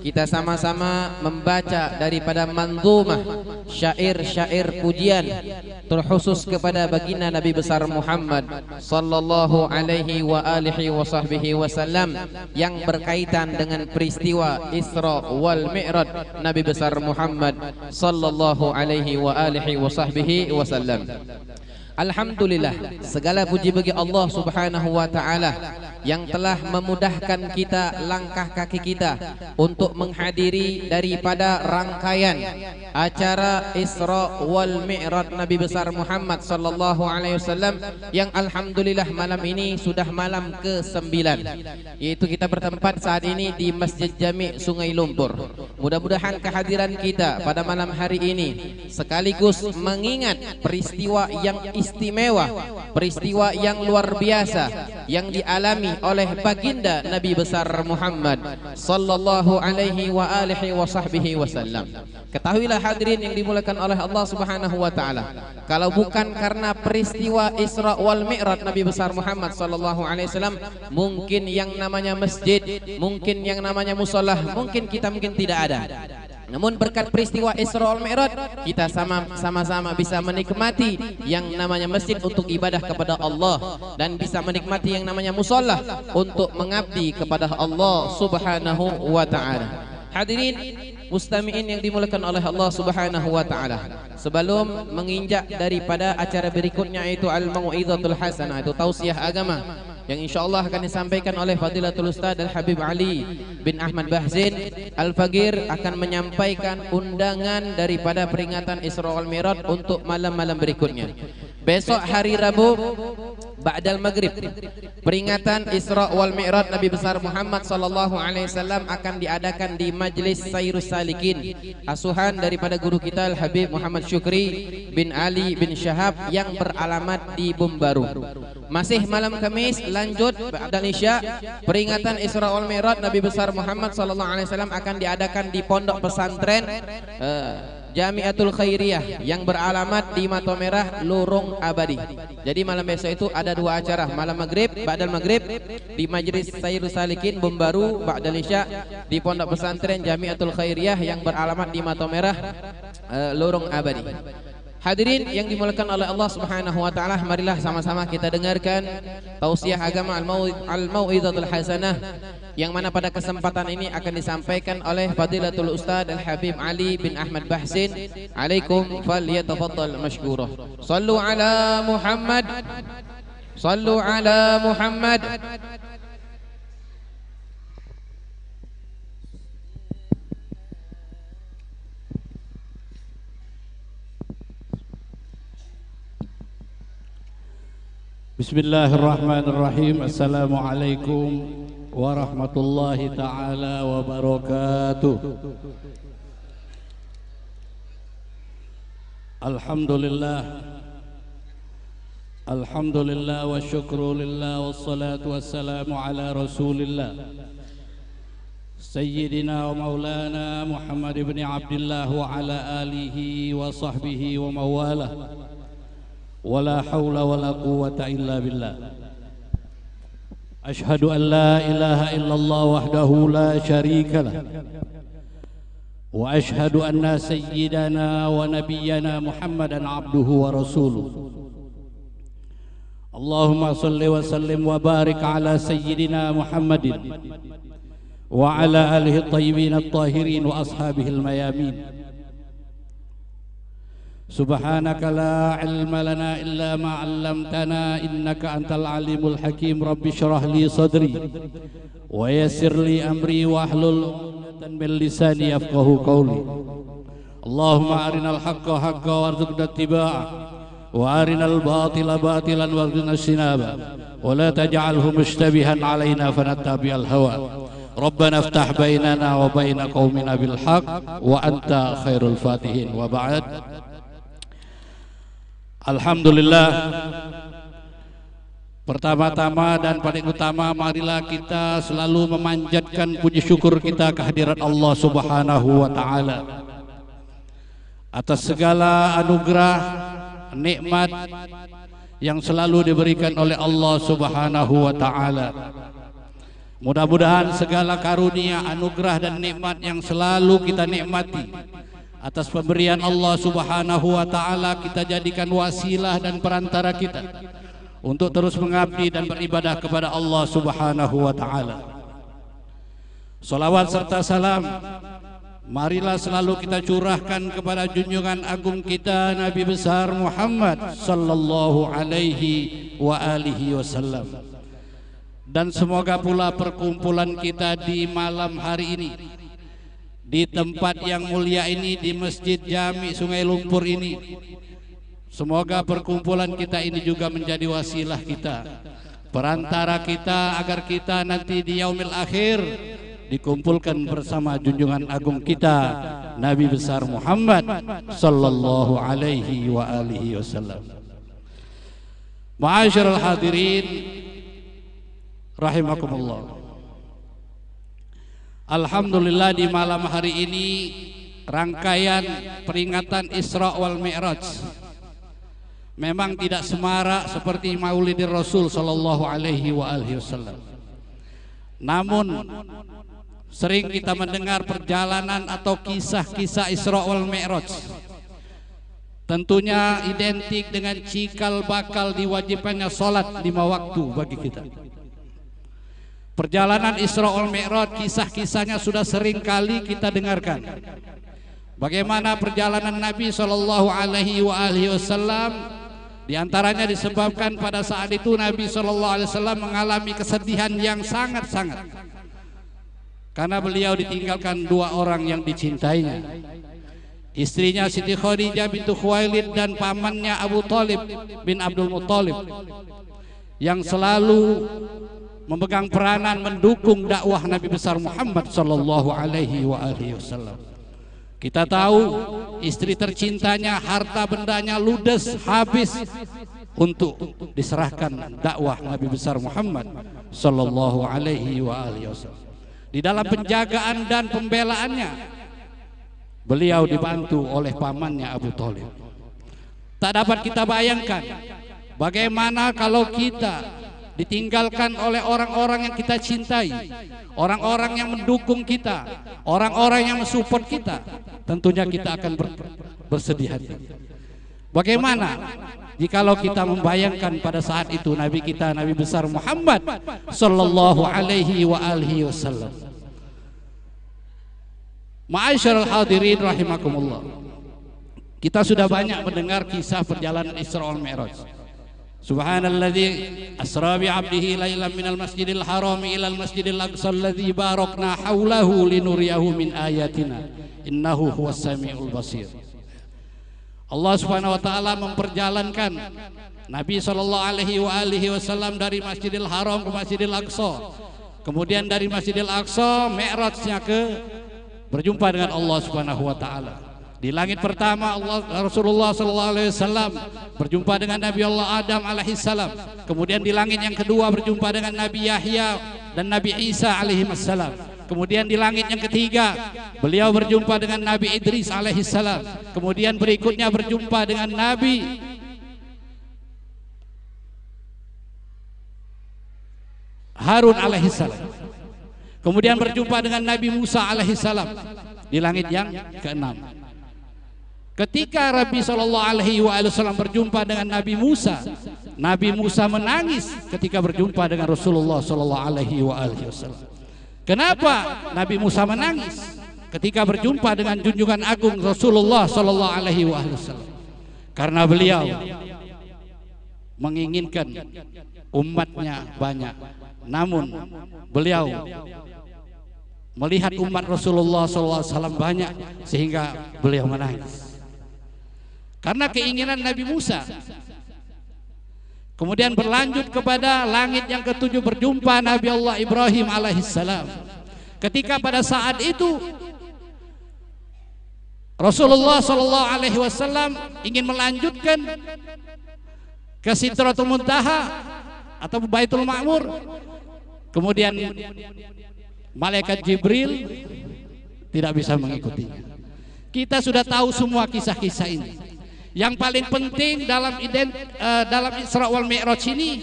kita sama-sama membaca daripada manzumah syair-syair pujian terkhusus kepada baginda Nabi besar Muhammad sallallahu alaihi wa alihi wa sahbihi wasallam yang berkaitan dengan peristiwa Isra wal Mi'raj Nabi besar Muhammad sallallahu alaihi wa alihi wa sahbihi wasallam. Alhamdulillah, segala puji bagi Allah Subhanahu wa taala yang telah memudahkan kita langkah kaki kita untuk menghadiri daripada rangkaian acara Isra wal Mi'raj Nabi besar Muhammad sallallahu alaihi wasallam yang alhamdulillah malam ini sudah malam kesembilan, yaitu kita bertempat saat ini di Masjid Jami Sungai Lumpur. Mudah-mudahan kehadiran kita pada malam hari ini sekaligus mengingat peristiwa yang istimewa, peristiwa yang luar biasa yang dialami oleh baginda Nabi besar Muhammad sallallahu alaihi wa alihi wa sahbihi wasallam. Ketahuilah hadirin yang dimuliakan oleh Allah Subhanahu wa taala, kalau bukan karena peristiwa Isra wal Mi'raj Nabi besar Muhammad sallallahu alaihi wasallam, mungkin yang namanya masjid, mungkin yang namanya musala, mungkin kita mungkin tidak ada. Namun berkat peristiwa Isra wal Mi'raj, kita sama, sama-sama bisa menikmati yang namanya masjid untuk ibadah kepada Allah dan bisa menikmati yang namanya musala untuk mengabdi kepada Allah Subhanahu wa taala. Hadirin mustami'in yang dimuliakan oleh Allah Subhanahu wa taala, sebelum menginjak daripada acara berikutnya, yaitu Al-Mau'izatul Hasanah, itu tausiah agama, yang insyaallah akan disampaikan oleh Fadilatul Ustaz Al-Habib Ali bin Ahmad Bahzin Al-Fagir, akan menyampaikan undangan daripada peringatan Isra wal Mi'raj untuk malam-malam berikutnya. Besok hari Rabu, ba'dal maghrib, peringatan Isra wal Mi'raj Nabi besar Muhammad sallallahu alaihi wasallam akan diadakan di Majlis Sairus Salikin, asuhan daripada guru kita Al-Habib Muhammad Syukri bin Ali bin Syahab yang beralamat di Bumbaru. Masih malam Kamis, lanjut ba'dal Isya, peringatan Isra wal Mi'raj Nabi besar Muhammad sallallahu alaihi wasallam akan diadakan di Pondok Pesantren, eh, Jamiatul Khairiyah yang beralamat di Mato Merah, Lorong Abadi. Jadi malam besok itu ada dua acara, malam maghrib, ba'dal maghrib di Majlis Sairus Salikin Bumbaru, ba'dal Isya di Pondok Pesantren Jamiatul Khairiyah yang beralamat di Mato Merah, eh, Lorong Abadi. Hadirin yang dimuliakan oleh Allah Subhanahu wa taala, marilah sama-sama kita dengarkan tausiah agama Al-Mau-, Al-Mau'izatul Hasanah, yang mana pada kesempatan ini akan disampaikan oleh Fadilatul Ustaz Al-Habib Ali bin Ahmad Bahsin. Alaikum, falyatafaddal masykurah. Sallu ala Muhammad. Sallu ala Muhammad. Bismillahirrahmanirrahim. Assalamualaikum warahmatullahi taala wabarakatuh. Alhamdulillah. Alhamdulillah wa syukru lillah, wassalatu wassalamu ala Rasulillah, Sayyidina wa Maulana Muhammad ibn Abdillah wa ala alihi wa sahbihi wa mawalah. Wa la haula wa la quwwata illa billah. Asyhadu an la ilaha illallah wahdahu la syarika lah. Wa asyhadu anna sayyidana wa nabiyyana Muhammadan abduhu wa rasuluh. Allahumma salli wa sallim wa barik ala sayyidina Muhammadin wa ala alihi thayyibin at-tahirin wa ashabihil mayamin. Subhanaka la ilma lana illa ma 'allamtana innaka antal alimul hakim. Rabbi shrah li sadri wa yassir li amri wahlul 'uqdatan min lisani yafqahu qawli. Allahumma arinal haqqa haqqa warzuqna ittiba'ah wa arinal batila batilan warzuqna ijtinabah wa la taj'alhu mushtabihan alaina fanattabi'al hawa. Rabbana iftah bainana wa baina qaumina bil haq wa anta khairul fatihin. Wa ba'd. Alhamdulillah. Pertama-tama dan paling utama, marilah kita selalu memanjatkan puji syukur kita kehadirat Allah Subhanahu wa taala atas segala anugerah, nikmat yang selalu diberikan oleh Allah Subhanahu wa taala. Mudah-mudahan segala karunia, anugerah dan nikmat yang selalu kita nikmati atas pemberian Allah Subhanahu wa taala, kita jadikan wasilah dan perantara kita untuk terus mengabdi dan beribadah kepada Allah Subhanahu wa taala. Salawat serta salam marilah selalu kita curahkan kepada junjungan agung kita, Nabi besar Muhammad sallallahu alaihi wa alihi wasallam. Dan semoga pula perkumpulan kita di malam hari ini, di tempat yang mulia ini, di Masjid Jami Sungai Lumpur ini, semoga perkumpulan kita ini juga menjadi wasilah kita, perantara kita, agar kita nanti di yaumil akhir dikumpulkan bersama junjungan agung kita, Nabi besar Muhammad sallallahu alaihi wa alihi wasallam. Ma'asyiral hadirin rahimakumullah. Alhamdulillah, di malam hari ini rangkaian peringatan Isra wal Mi'raj memang tidak semarak seperti Maulidir Rasul sallallahu alaihi wa alihi wasallam. Namun, sering kita mendengar perjalanan atau kisah-kisah Isra wal Mi'raj. Tentunya identik dengan cikal bakal diwajibkannya salat lima waktu bagi kita. Perjalanan Isra wal Mi'raj, kisah-kisahnya sudah sering kali kita dengarkan. Bagaimana perjalanan Nabi sallallahu alaihi wa alihi wasallam, di antaranya disebabkan pada saat itu Nabi sallallahu alaihi wasallam mengalami kesedihan yang sangat-sangat karena beliau ditinggalkan dua orang yang dicintainya. Istrinya Siti Khadijah bintu Khuwailid dan pamannya Abu Thalib bin Abdul Muthalib yang selalu memegang peranan mendukung dakwah Nabi besar Muhammad sallallahu alaihi wa alihi wasallam. Kita tahu istri tercintanya, harta bendanya ludes habis untuk diserahkan dakwah Nabi besar Muhammad sallallahu alaihi wa alihi wasallam. Di dalam penjagaan dan pembelaannya, beliau dibantu oleh pamannya Abu Thalib. Tak dapat kita bayangkan bagaimana kalau kita ditinggalkan oleh orang-orang yang kita cintai, orang-orang yang mendukung kita, orang-orang yang mensupport kita. Tentunya kita akan ber- bersedih hati. Bagaimana jikalau kita membayangkan pada saat itu Nabi kita, Nabi besar Muhammad sallallahu alaihi wa alihi wasallam? Ma'asyiral hadirin rahimakumullah. Kita sudah banyak mendengar kisah perjalanan Isra wal Mi'raj. Subhanalladzi asra bi 'abdihi lailan minal masjidil harami ilal masjidil aqsa alladzi barakna haulahu linuriyahu min ayatina innahu huwas samiul basir. Allah Subhanahu wa taala memperjalankan Nabi sallallahu alaihi wa alihi wasallam dari Masjidil Haram ke Masjidil Aqsa. Kemudian dari Masjidil Aqsa, mi'rajnya ke berjumpa dengan Allah Subhanahu wa taala. Di langit pertama, Allah, Rasulullah sallallahu alaihi wasallam berjumpa dengan Nabi Allah Adam alaihissalam. Kemudian di langit yang kedua berjumpa dengan Nabi Yahya dan Nabi Isa alaihissalam. Kemudian di langit yang ketiga, beliau berjumpa dengan Nabi Idris alaihissalam. Kemudian berikutnya berjumpa dengan Nabi Harun alaihissalam. Kemudian berjumpa dengan Nabi Musa alaihissalam di langit yang keenam. Ketika Nabi sallallahu alaihi wasallam berjumpa dengan Nabi Musa, Nabi Musa menangis ketika berjumpa dengan Rasulullah sallallahu alaihi wasallam. Kenapa Nabi Musa menangis ketika berjumpa dengan junjungan agung Rasulullah sallallahu alaihi wasallam? Karena beliau menginginkan umatnya banyak. Namun beliau melihat umat Rasulullah sallallahu alaihi wasallam banyak sehingga beliau menangis. Karena keinginan Nabi Musa. Kemudian berlanjut kepada langit yang ketujuh, berjumpa Nabi Allah Ibrahim alaihissalam. Ketika pada saat itu Rasulullah sallallahu alaihi wasallam ingin melanjutkan ke Sidratul Muntaha atau Baitul Ma'mur, kemudian malaikat Jibril tidak bisa mengikutinya. Kita sudah tahu semua kisah-kisah ini. Yang paling penting dalam ident-, eh, dalam Isra wal Mi'raj ini,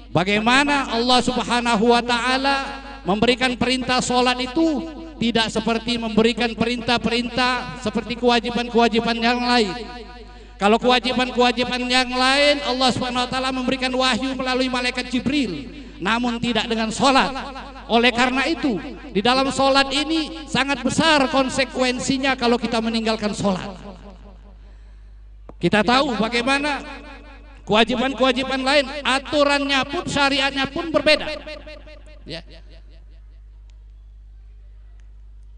bagaimana Allah Subhanahu wa taala memberikan perintah salat itu tidak seperti memberikan perintah-perintah seperti kewajiban-kewajiban yang lain. Kalau kewajiban-kewajiban yang lain, Allah Subhanahu wa taala memberikan wahyu melalui malaikat Jibril, namun tidak dengan salat. Oleh karena itu, di dalam salat ini sangat besar konsekuensinya kalau kita meninggalkan salat. Kita tahu bagaimana kewajiban-kewajiban lain, aturannya pun, syariatnya pun berbeda. Ya.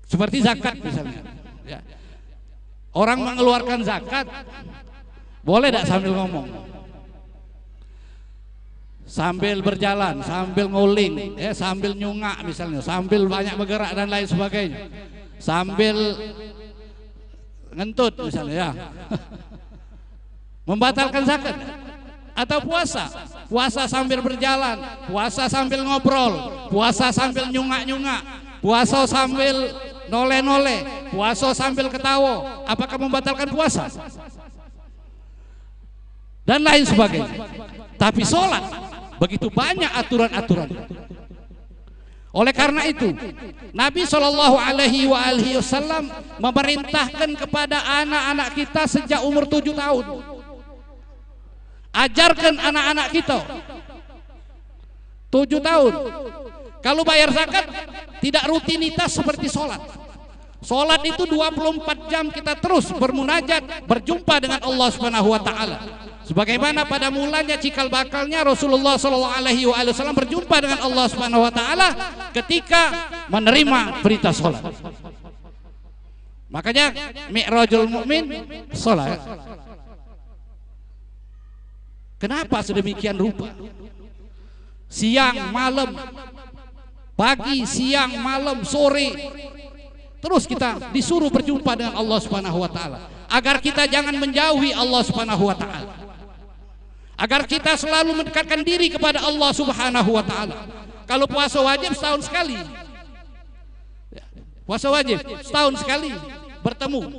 Seperti zakat misalnya. Ya. Orang mengeluarkan zakat, boleh dak sambil ngomong? Sambil berjalan, sambil nguling, ya, sambil nyungak misalnya, sambil banyak bergerak dan lain sebagainya. Sambil ngentut misalnya, ya. Membatalkan zakat. Atau puasa. Puasa sambil berjalan, puasa sambil ngobrol, puasa sambil nyungak-nyungak, puasa sambil noleh-noleh, puasa sambil ketawa. Apakah membatalkan puasa? Dan lain sebagainya. Tapi salat begitu banyak aturan-aturan. Oleh karena itu, Nabi sallallahu alaihi wa alihi wasallam memerintahkan kepada anak-anak kita sejak umur tujuh tahun. Ajarkan anak-anak kita. Tujuh tahun. Kalau bayar zakat, tidak rutinitas seperti sholat. Sholat itu dua puluh empat jam kita terus bermunajat, berjumpa dengan Allah Subhanahu wa taala. Sebagaimana pada mulanya cikal bakalnya Rasulullah sallallahu alaihi wasallam berjumpa dengan Allah Subhanahu wa taala ketika menerima perintah sholat. Makanya mi'rajul mukmin sholat. Kenapa sedemikian rupa? Siang, malam, pagi, siang, malam, sore, terus kita disuruh berjumpa dengan Allah Subhanahu wa taala, agar kita jangan menjauhi Allah Subhanahu wa taala, agar kita selalu mendekatkan diri kepada Allah Subhanahu wa taala. Kalau puasa wajib setahun sekali. Ya. Puasa wajib setahun sekali bertemu.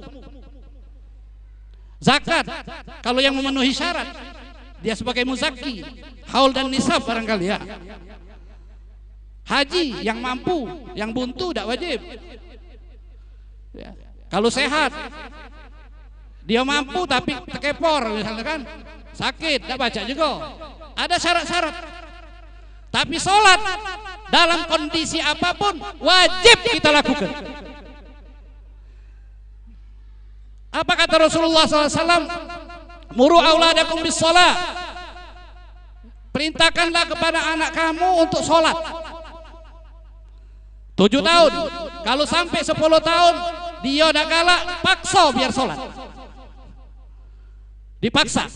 Zakat, kalau yang memenuhi syarat, dia sebagai muzaki, haul dan nisab barangkali, ya. Haji, yang mampu, yang buntu dak wajib. Ya. Kalau sehat, dia mampu tapi tekepor misalnya kan, sakit, dak pacak juga. Ada syarat-syarat. Tapi sholat dalam kondisi apapun wajib kita lakukan. Apa kata Rasulullah sallallahu alaihi wasallam? "Muru auladakum bis shalah." Perintahkanlah kepada anak kamu untuk sholat. Tujuh tahun. Kalau sampai sepuluh tahun, dia dak galak, paksa biar sholat. Dipaksa.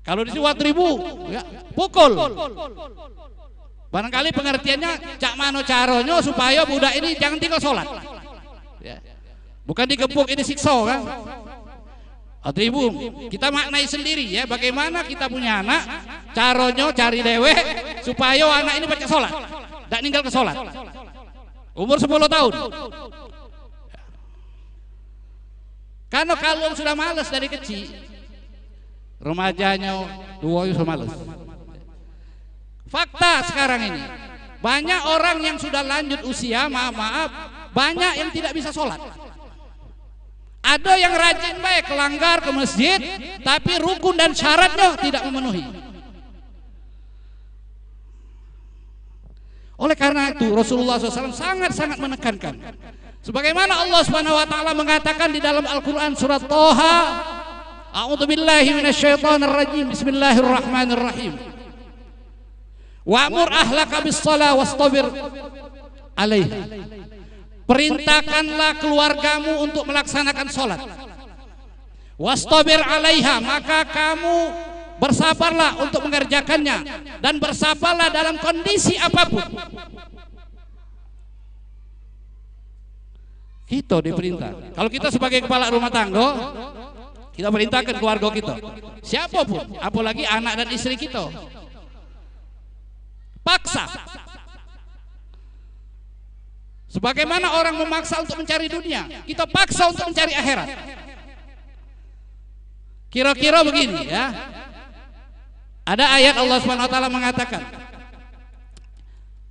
Kalau di sini waktu ribu, ya, pukul. Barangkali pengertiannya, cak mano caronyo supaya budak ini jangan tinggal sholat. Ya. Bukan digebuk, ini siksa kan? Atau ibu, kita maknai sendiri ya, bagaimana kita punya anak, caronyo cari dewek, supayo anak ini pacak sholat, dak ninggal ke sholat. Umur sepuluh tahun. Karena kalau sudah males dari kecil, remajanyo, duo sudah males. Fakta sekarang ini, banyak orang yang sudah lanjut usia, maaf-maaf, banyak yang tidak bisa sholat. Ada yang rajin baik, kelanggar ke masjid, tapi rukun dan syaratnya tidak memenuhi. Oleh karena itu, Rasulullah sallallahu alaihi wasallam sangat-sangat menekankan. Sebagaimana Allah Subhanahu wa taala mengatakan di dalam Al-Qur'an surat Taha, "A'udzubillahi minasyaitonirrajim. Bismillahirrahmanirrahim. Wa'mur ahlaka bis-shalah wastabir 'alaiha." Perintahkanlah keluargamu untuk melaksanakan sholat. "Wastabir 'alaiha," maka kamu bersabarlah untuk mengerjakannya, dan bersabarlah dalam kondisi apapun. Kita diperintah. Kalau kita sebagai kepala rumah tangga, kita perintahkan keluarga kita. Siapapun, apalagi anak dan istri kita. Paksa. Sebagaimana orang memaksa untuk mencari dunia, kita paksa untuk mencari akhirat. Kira-kira begini ya. Ada ayat Allah Subhanahu wa taala mengatakan,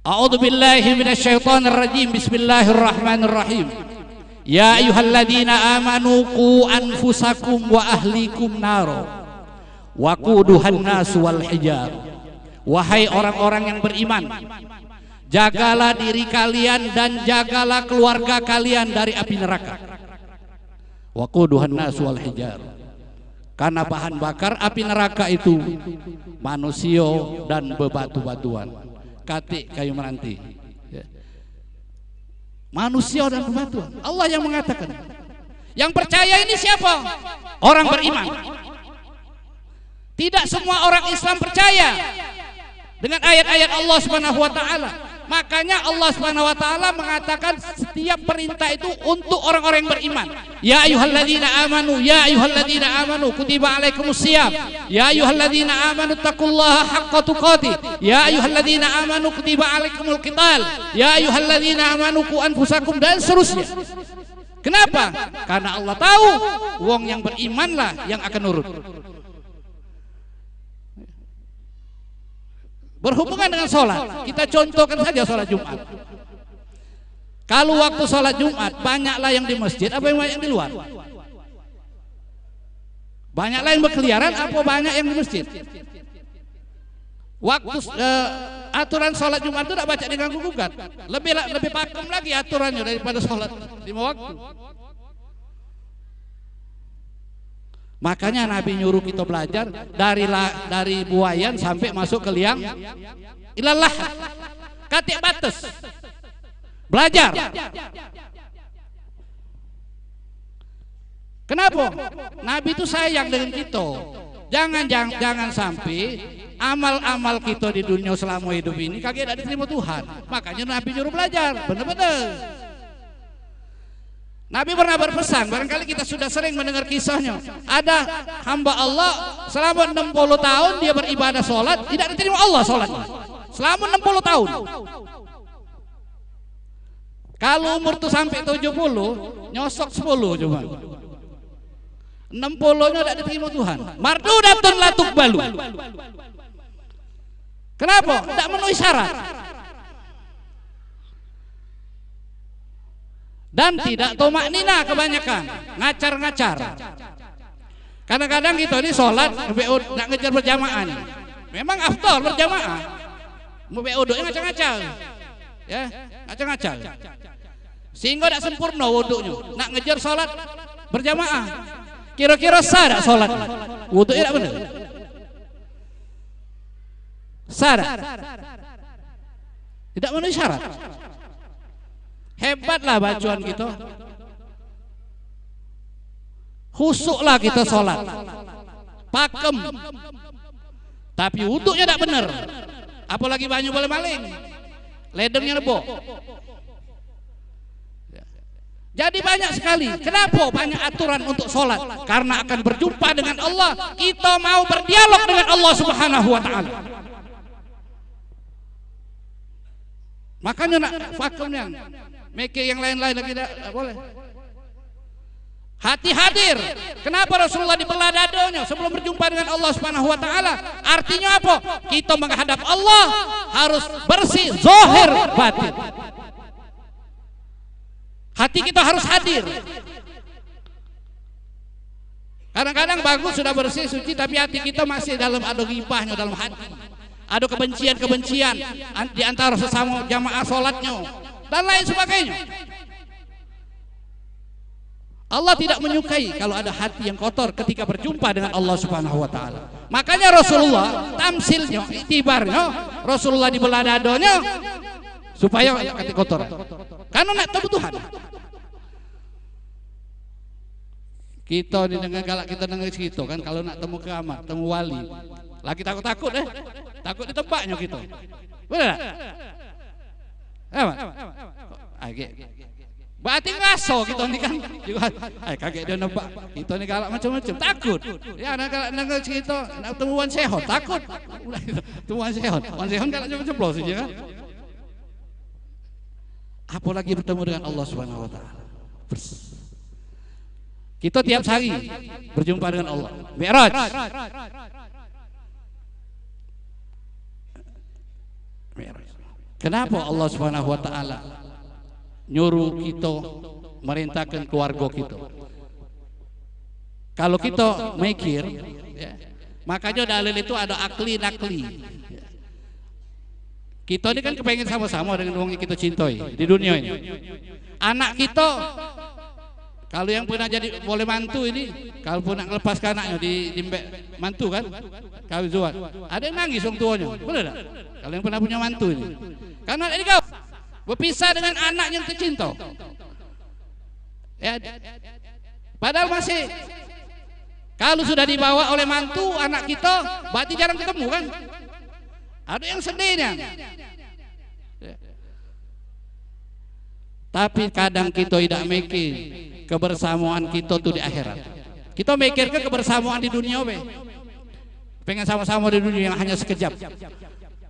"A'udzubillahi minasyaitonirrajim. Bismillahirrahmanirrahim. Ya ayyuhalladzina amanu qu anfusakum wa ahlikum naro. Waquduhan nasu wal hijar." Wahai orang-orang yang beriman, jagalah diri kalian dan jagalah keluarga kalian dari api neraka. Waquduhan nasu wal hijar. Karena bahan bakar api neraka itu manusio dan bebatu-batuan. Katik kayu meranti. Ya. Manusio dan bebatuan. Allah yang mengatakan. Yang percaya ini siapa? Orang beriman. Tidak semua orang Islam percaya dengan ayat-ayat Allah Subhanahu wa taala. Makanya Allah Subhanahu wa taala mengatakan setiap perintah itu untuk orang-orang yang beriman. "Ya ayyuhalladzina amanu, ya ayyuhalladzina amanu, kutiba alaikumus siyam. Ya ayyuhalladzina amanu taqullaha haqqa tuqatih. Ya ayyuhalladzina amanu kutiba alaikumul qital. Ya ayyuhalladzina amanu qu anfusakum," dan seterusnya. Kenapa? Karena Allah tahu wong yang berimanlah yang akan nurut. Berhubungan dengan sholat, kita contohkan saja sholat Jumat. Kalau waktu sholat Jumat, banyaklah yang di masjid apa yang banyak yang di luar? Banyaklah yang berkeliaran apa banyak yang di masjid? Waktu eh, aturan sholat Jumat itu tidak baca diganggu gugat. Lebih la- lebih pakem lagi aturannya daripada sholat lima waktu. Makanya Nabi nyuruh kita belajar dari la, dari buayan sampai masuk ke liang ilalah. Katik batas. Belajar. Kenapa? Nabi itu sayang dengan kita. Jangan jangan, jangan sampai amal-amal kita di dunia selama hidup ini kagak dak diterima Tuhan. Makanya Nabi nyuruh belajar, benar-benar. Nabi pernah berpesan, barangkali kita sudah sering mendengar kisahnya. Ada hamba Allah selama enam puluh tahun dia beribadah sholat, tidak diterima Allah sholatnya. Selama enam puluh tahun. Kalau umur tu sampai tujuh puluh, nyosok sepuluh cuma. Enam puluh nya dak diterima Tuhan. Mardudatun la tuqbalu. Kenapa? Dak menuhi syarat. Dan tidak tomak nina kebanyakan, ngacar-ngacar. Kadang-kadang kita ni sholat ngebe- nak ngejar berjamaah ni. Memang afdal berjamaah. Ngebe uduk ni ngacar-ngacar. Ya, ngacar-ngacar. Sehingga dak sempurna wuduknya. Nak ngejar sholat berjamaah. Kira-kira sah dak sholat? Wuduknya dak benar. Sah dak? Tidak memenuhi syarat. Hebatlah bacuan kita. Khusuklah kita sholat. Pakem. Tapi wuduknya dak bener. Apalagi banyu boleh maling. Ledengnya lebok. Jadi banyak sekali. Kenapa banyak aturan untuk sholat? Karena akan berjumpa dengan Allah. Kita mau berdialog dengan Allah Subhanahu wa Ta'ala. Makanya nak vakum yang mikir yang lain-lain lagi dak, dak boleh. Hati hadir. Kenapa Rasulullah dibelah dadanya sebelum berjumpa dengan Allah Subhanahu wa Ta'ala? Artinya apa? Kita menghadap Allah harus bersih zahir batin. Hati kita harus hadir. Kadang-kadang bagus sudah bersih suci, tapi hati kita masih dalam, ada ghibahnya dalam hati, ada kebencian-kebencian an- di antara sesama jamaah sholatnya dan lain sebagainya. Allah tidak menyukai kalau ada hati yang kotor ketika berjumpa dengan Allah Subhanahu wa Ta'ala. Makanya Rasulullah, tamsilnya, iktibarnya, Rasulullah dibelah dadanya supaya hati kotor. Karena nak temu Tuhan. Kita ni dengan galak kita dengan cerita kan, kalau nak temu keramat, temu wali, lagi takut-takut, eh. Takut ditebaknya kita. Betul tak? Ya, Mat? Agak. Berarti ngaso kita ni kan. Juga, "Ai, kagek dia nebak. Kita ni galak macam-macam." Takut. Ya, nak galak dengar cerita, nak temu Wan Sehon, takut. Temu Wan Sehon. Wan Sehon galak macam-macam saja kan. Apalagi bertemu dengan Allah Subhanahu wa Ta'ala. Pers. Kita tiap hari berjumpa dengan Allah. Mi'raj. Mi'raj. Kenapa Allah Subhanahu wa Ta'ala nyuruh kita merintahkan keluarga kita? Kalau kita mikir, ya, makanya dalil itu ada akli nakli. Kita ni kan kepengen sama-sama dengan wong yang kita cintai di dunia ini. Anak kita, kalau yang pernah jadi boleh mantu ini, kalau pun nak ngelepas ke anaknya di, di mbek mantu kan, kawin zuat. Ada yang nangis wong tuanya, betul tak? Kalau yang pernah punya mantu ini. Karena nak digawa, berpisah dengan anak yang tercinta. Ya. Padahal masih, kalau sudah dibawa oleh mantu anak kita, berarti jarang ketemu kan? Ada yang sedihnya. Ya. Tapi kadang kita tidak mikir kebersamaan kita tu di akhirat. Kita mikir ke kebersamaan di dunia be. Pengen sama-sama di dunia yang hanya sekejap.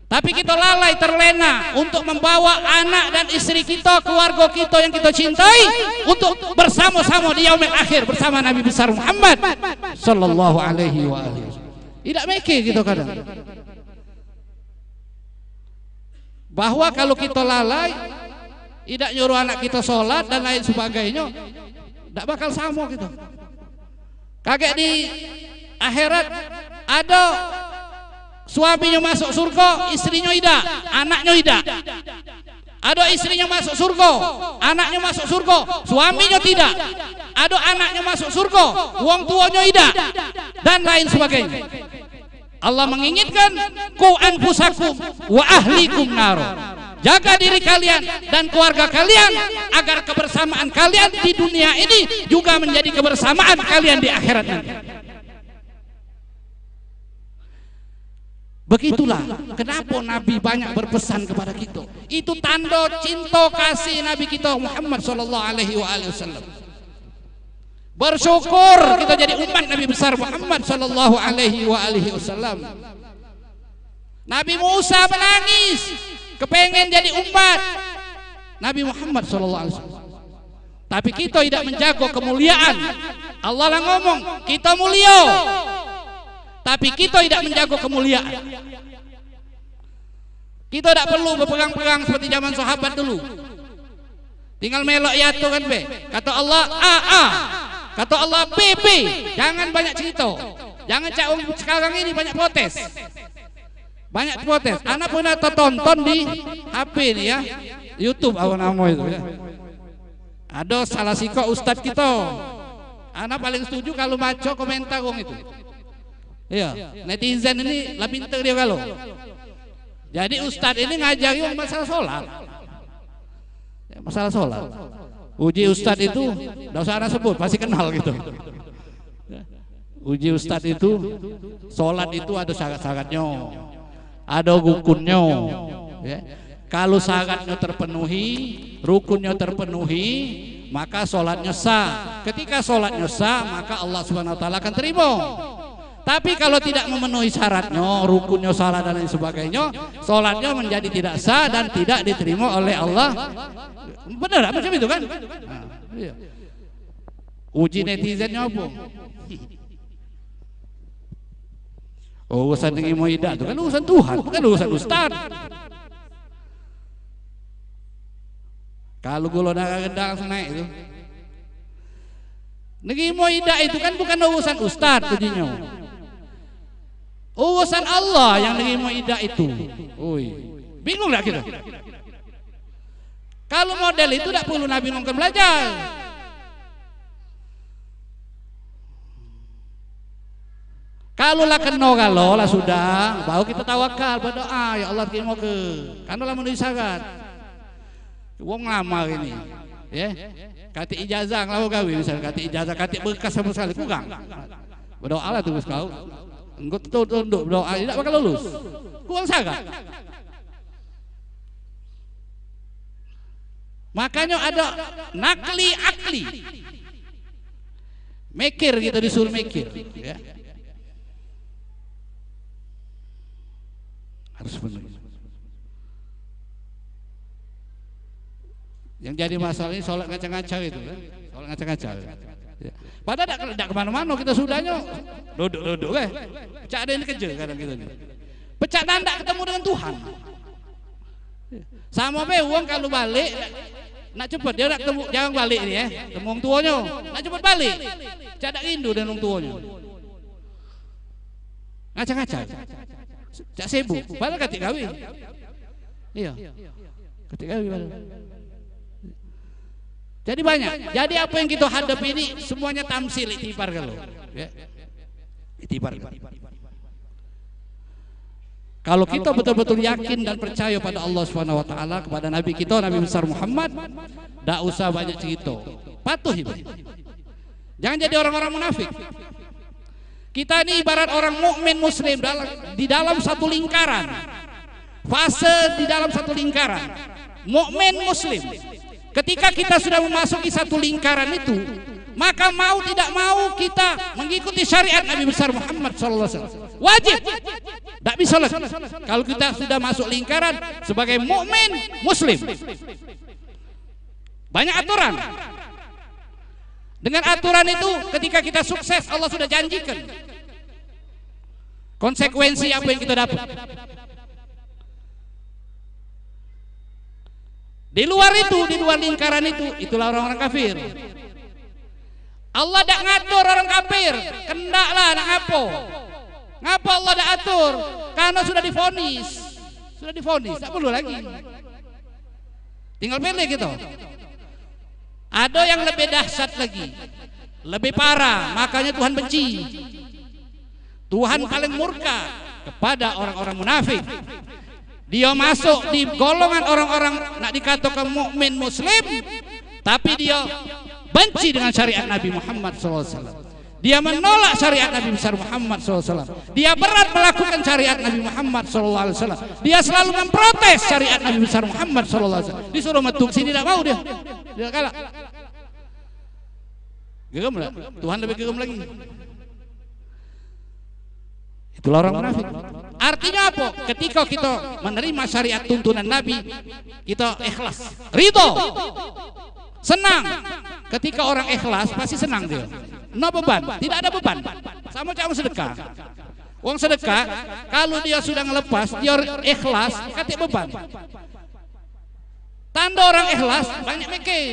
Tapi kita lalai, terlena untuk membawa anak dan istri kita, keluarga kita yang kita cintai, untuk bersama-sama di yaumil akhir bersama Nabi besar Muhammad sallallahu alaihi wa alihi wasallam. Tidak mikir kita kadang. Bahwa kalau kita lalai, tidak nyuruh anak kita sholat dan lain sebagainya, tidak bakal sama kita. Kagek di akhirat ada suaminya masuk surga, istrinya idak, anaknya idak. Ada istrinya masuk surga, anaknya masuk surga, suaminya tidak. Ada anaknya masuk surga, wong tuanya idak, dan lain sebagainya. Allah mengingatkan, "Qu anfusakum wa ahlikum naro." Jaga diri kalian dan keluarga kalian agar kebersamaan kalian di dunia ini juga menjadi kebersamaan kalian di akhirat nanti. Begitulah kenapa Nabi banyak berpesan kepada kita. Itu tanda cinta kasih Nabi kita Muhammad sallallahu alaihi wa alihi wasallam. Bersyukur kita jadi umat Nabi besar Muhammad sallallahu alaihi wa alihi wasallam. Nabi Musa menangis, kepengen jadi umat Nabi Muhammad sallallahu alaihi wasallam. Tapi kita tidak menjaga kemuliaan. Allah lah ngomong, kita mulia. Tapi kita tidak menjaga kemuliaan. Kita dak perlu beperang-perang seperti zaman sahabat dulu. Tinggal melok ya tu kan be. Kata Allah A, A. Kata Allah B, B. Jangan banyak cerita. Jangan cak wong sekarang ini banyak protes. Banyak protes. Anak pernah tertonton di H P ni ya. YouTube apa nama itu ya. Ada salah sikok ustaz kita. Anak paling setuju kalau baca komentar wong itu. Iya, netizen ini lah pinter dia kalau. Jadi ustaz ini ngajari wong masalah sholat. Ya, masalah sholat. Uji ustaz itu, dak usah anak sebut, pasti kenal gitu. Uji ustaz itu, sholat itu ada syarat-syaratnya, ada rukunnya. Ya. Kalau syaratnya terpenuhi, rukunnya terpenuhi, maka sholatnya sah. Ketika sholatnya sah, maka Allah Subhanahu wa Ta'ala akan terima. Tapi kalau tidak memenuhi syaratnya, rukunnya, salah dan lain sebagainya, sholatnya menjadi tidak sah dan tidak diterima oleh Allah. Benar tak macam itu kan? Nah, iya. Uji netizennya apa? Oh, urusan nerimo idak tu kan urusan Tuhan, bukan urusan ustaz. Kalau gula darah rendah langsung naik tu. Nerimo idak itu kan bukan urusan ustaz tadinyo. Urusan Allah yang nerimo idak itu. Oi, bingung tak kita? Kalau model itu dak perlu Nabi ngomong belajar. Kalau lah keno galo lah sudah, baru kita tawakal, berdoa, "Ya Allah, terima ke." Karena lah memenuhi syarat. Wong ngelamar ini, ya. Katik ijazah ngelamar gawe misalnya, katik ijazah, katik berkas sama sekali kurang. Berdoa lah terus kau. Engkau tu tunduk berdoa, tidak bakal lulus. Kurang syarat. Makanya ada nakli akli. Mikir, kita disuruh mikir, ya. Harus penuh. Yang jadi masalah ini sholat ngacang-ngacang itu kan. Sholat ngacang-ngacang. Ya. Padahal dak, dak kemana-mana kita sudahnya duduk-duduk kan. Cak ada yang dikejar kadang kita ni. Pecak dandak ketemu dengan Tuhan. Samo be wong kalu balek, nak cepet dio nak temu, jarang balek ni, eh. Temu wong tuonyo, nak cepet balek. Cak dak rindu dengan wong tuonyo. Ngacang-ngacang. Cak sibuk, padahal katik gawe. Iya. Katik gawe padahal. Jadi banyak. Jadi apa yang kita hadapi ini semuanya tamsil, itibar kalu. Ya. Itibar kalu. Kalau kita betul-betul yakin dan percaya pada Allah Subhanahu wa Taala, kepada Nabi kita, Nabi besar Muhammad, dak usah banyak cerita. Patuh ibu. Jangan jadi orang-orang munafik. Kita ini ibarat orang mukmin muslim dalam, di dalam satu lingkaran. Fase di dalam satu lingkaran. Mukmin muslim. Ketika kita sudah memasuki satu lingkaran itu, maka mau tidak mau kita mengikuti syariat Nabi besar Muhammad sallallahu alaihi wasallam. Wajib. Tak bisa lagi. Kalau kita sudah masuk lingkaran sebagai mukmin muslim. Banyak aturan. Dengan aturan itu, ketika kita sukses, Allah sudah janjikan konsekuensi apa yang kita dapat. Di luar itu, di luar lingkaran itu, itulah orang-orang kafir. Allah dak ngatur orang kafir, kendaklah nak ngapo. Ngapo Allah dak atur? Karena sudah divonis. Sudah divonis, tak perlu lagi. Tinggal pilih kita. Ada yang lebih dahsyat lagi, lebih parah, makanya Tuhan benci. Tuhan paling murka kepada orang-orang munafik. Dia masuk di golongan orang-orang nak dikatakan mukmin muslim, tapi dia benci dengan syariat Nabi Muhammad sallallahu alaihi wasallam. Dia menolak syariat Nabi besar Muhammad sallallahu alaihi wasallam. Dia berat melakukan syariat Nabi Muhammad sallallahu alaihi wasallam. Dia selalu memprotes syariat Nabi besar Muhammad sallallahu alaihi wasallam. Disuruh metu ke sini, tidak mau dia. Dia galak. Geram lah. Tuhan lebih geram lagi. Itulah orang munafik. Artinya apa? Ketika kita menerima syariat tuntunan Nabi, kita ikhlas, ridho, senang. Ketika orang ikhlas, pasti senang dia. No beban, tidak ada beban. Sama cak wong sedekah. Wong sedekah, kalau dia sudah ngelepas, dia ikhlas, katik beban. Tanda orang ikhlas, banyak mikir.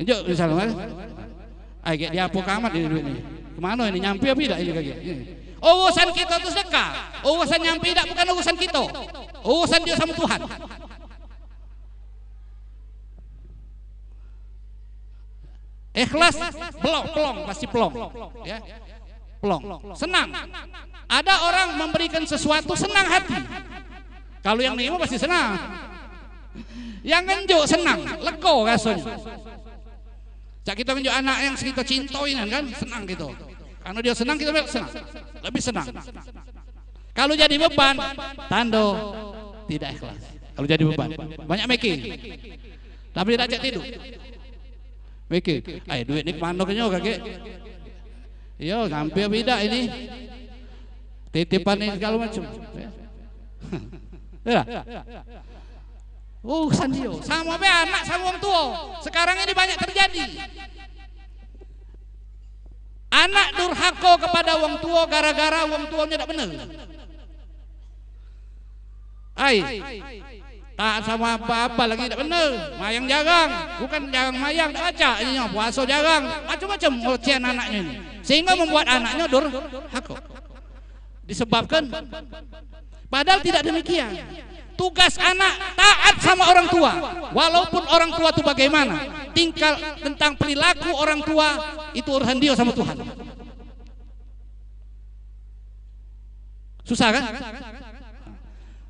Tunjuk misalnya, ai, gek dia apa kamat ini duit ni? Kemana ini? Nyampe apa tidak ini kaki? Ini. Urusan kita tu sedekah. Urusan nyampe tidak bukan urusan kita. Urusan dia sama Tuhan. Ikhlas, belok, pelong, pasti pelong. Ya. Pelong. Senang. Ada orang memberikan sesuatu, senang hati. Kalau yang nerima pasti senang. Yang ngenjuk senang, lego rasanya. Cak kita ngenjuk anak yang kita cintai kan, senang kita. Karena dia senang, kita pun senang. Lebih senang. Kalau jadi beban, tanda tidak ikhlas. Kalau jadi beban, banyak mikir. Tapi tidak cak tidur. Mikir, "Ai, duit ni kemano kenyo, kagek? Iyo, ngampe apa idak ini? Titipan ni segalo macem." Ya. Ya. Urusan dio. Samo be anak samo wong tuo. Sekarang ini banyak terjadi. Anak durhako kepada wong tuo gara-gara wong tuonyo dak bener. Ai, tak samo apa-apa lagi dak bener. Mayang jarang, bukan jarang mayang, dak pacak inyo, puaso jarang, macem-macem ocehan anaknyo ini. Sehingga membuat anaknyo durhako. Disebabkan, padahal tidak demikian. Tugas anak taat sama orang tua, walaupun orang tua tu bagaimana, tingkah tentang perilaku orang tua itu urusan dio sama Tuhan. Susah kan?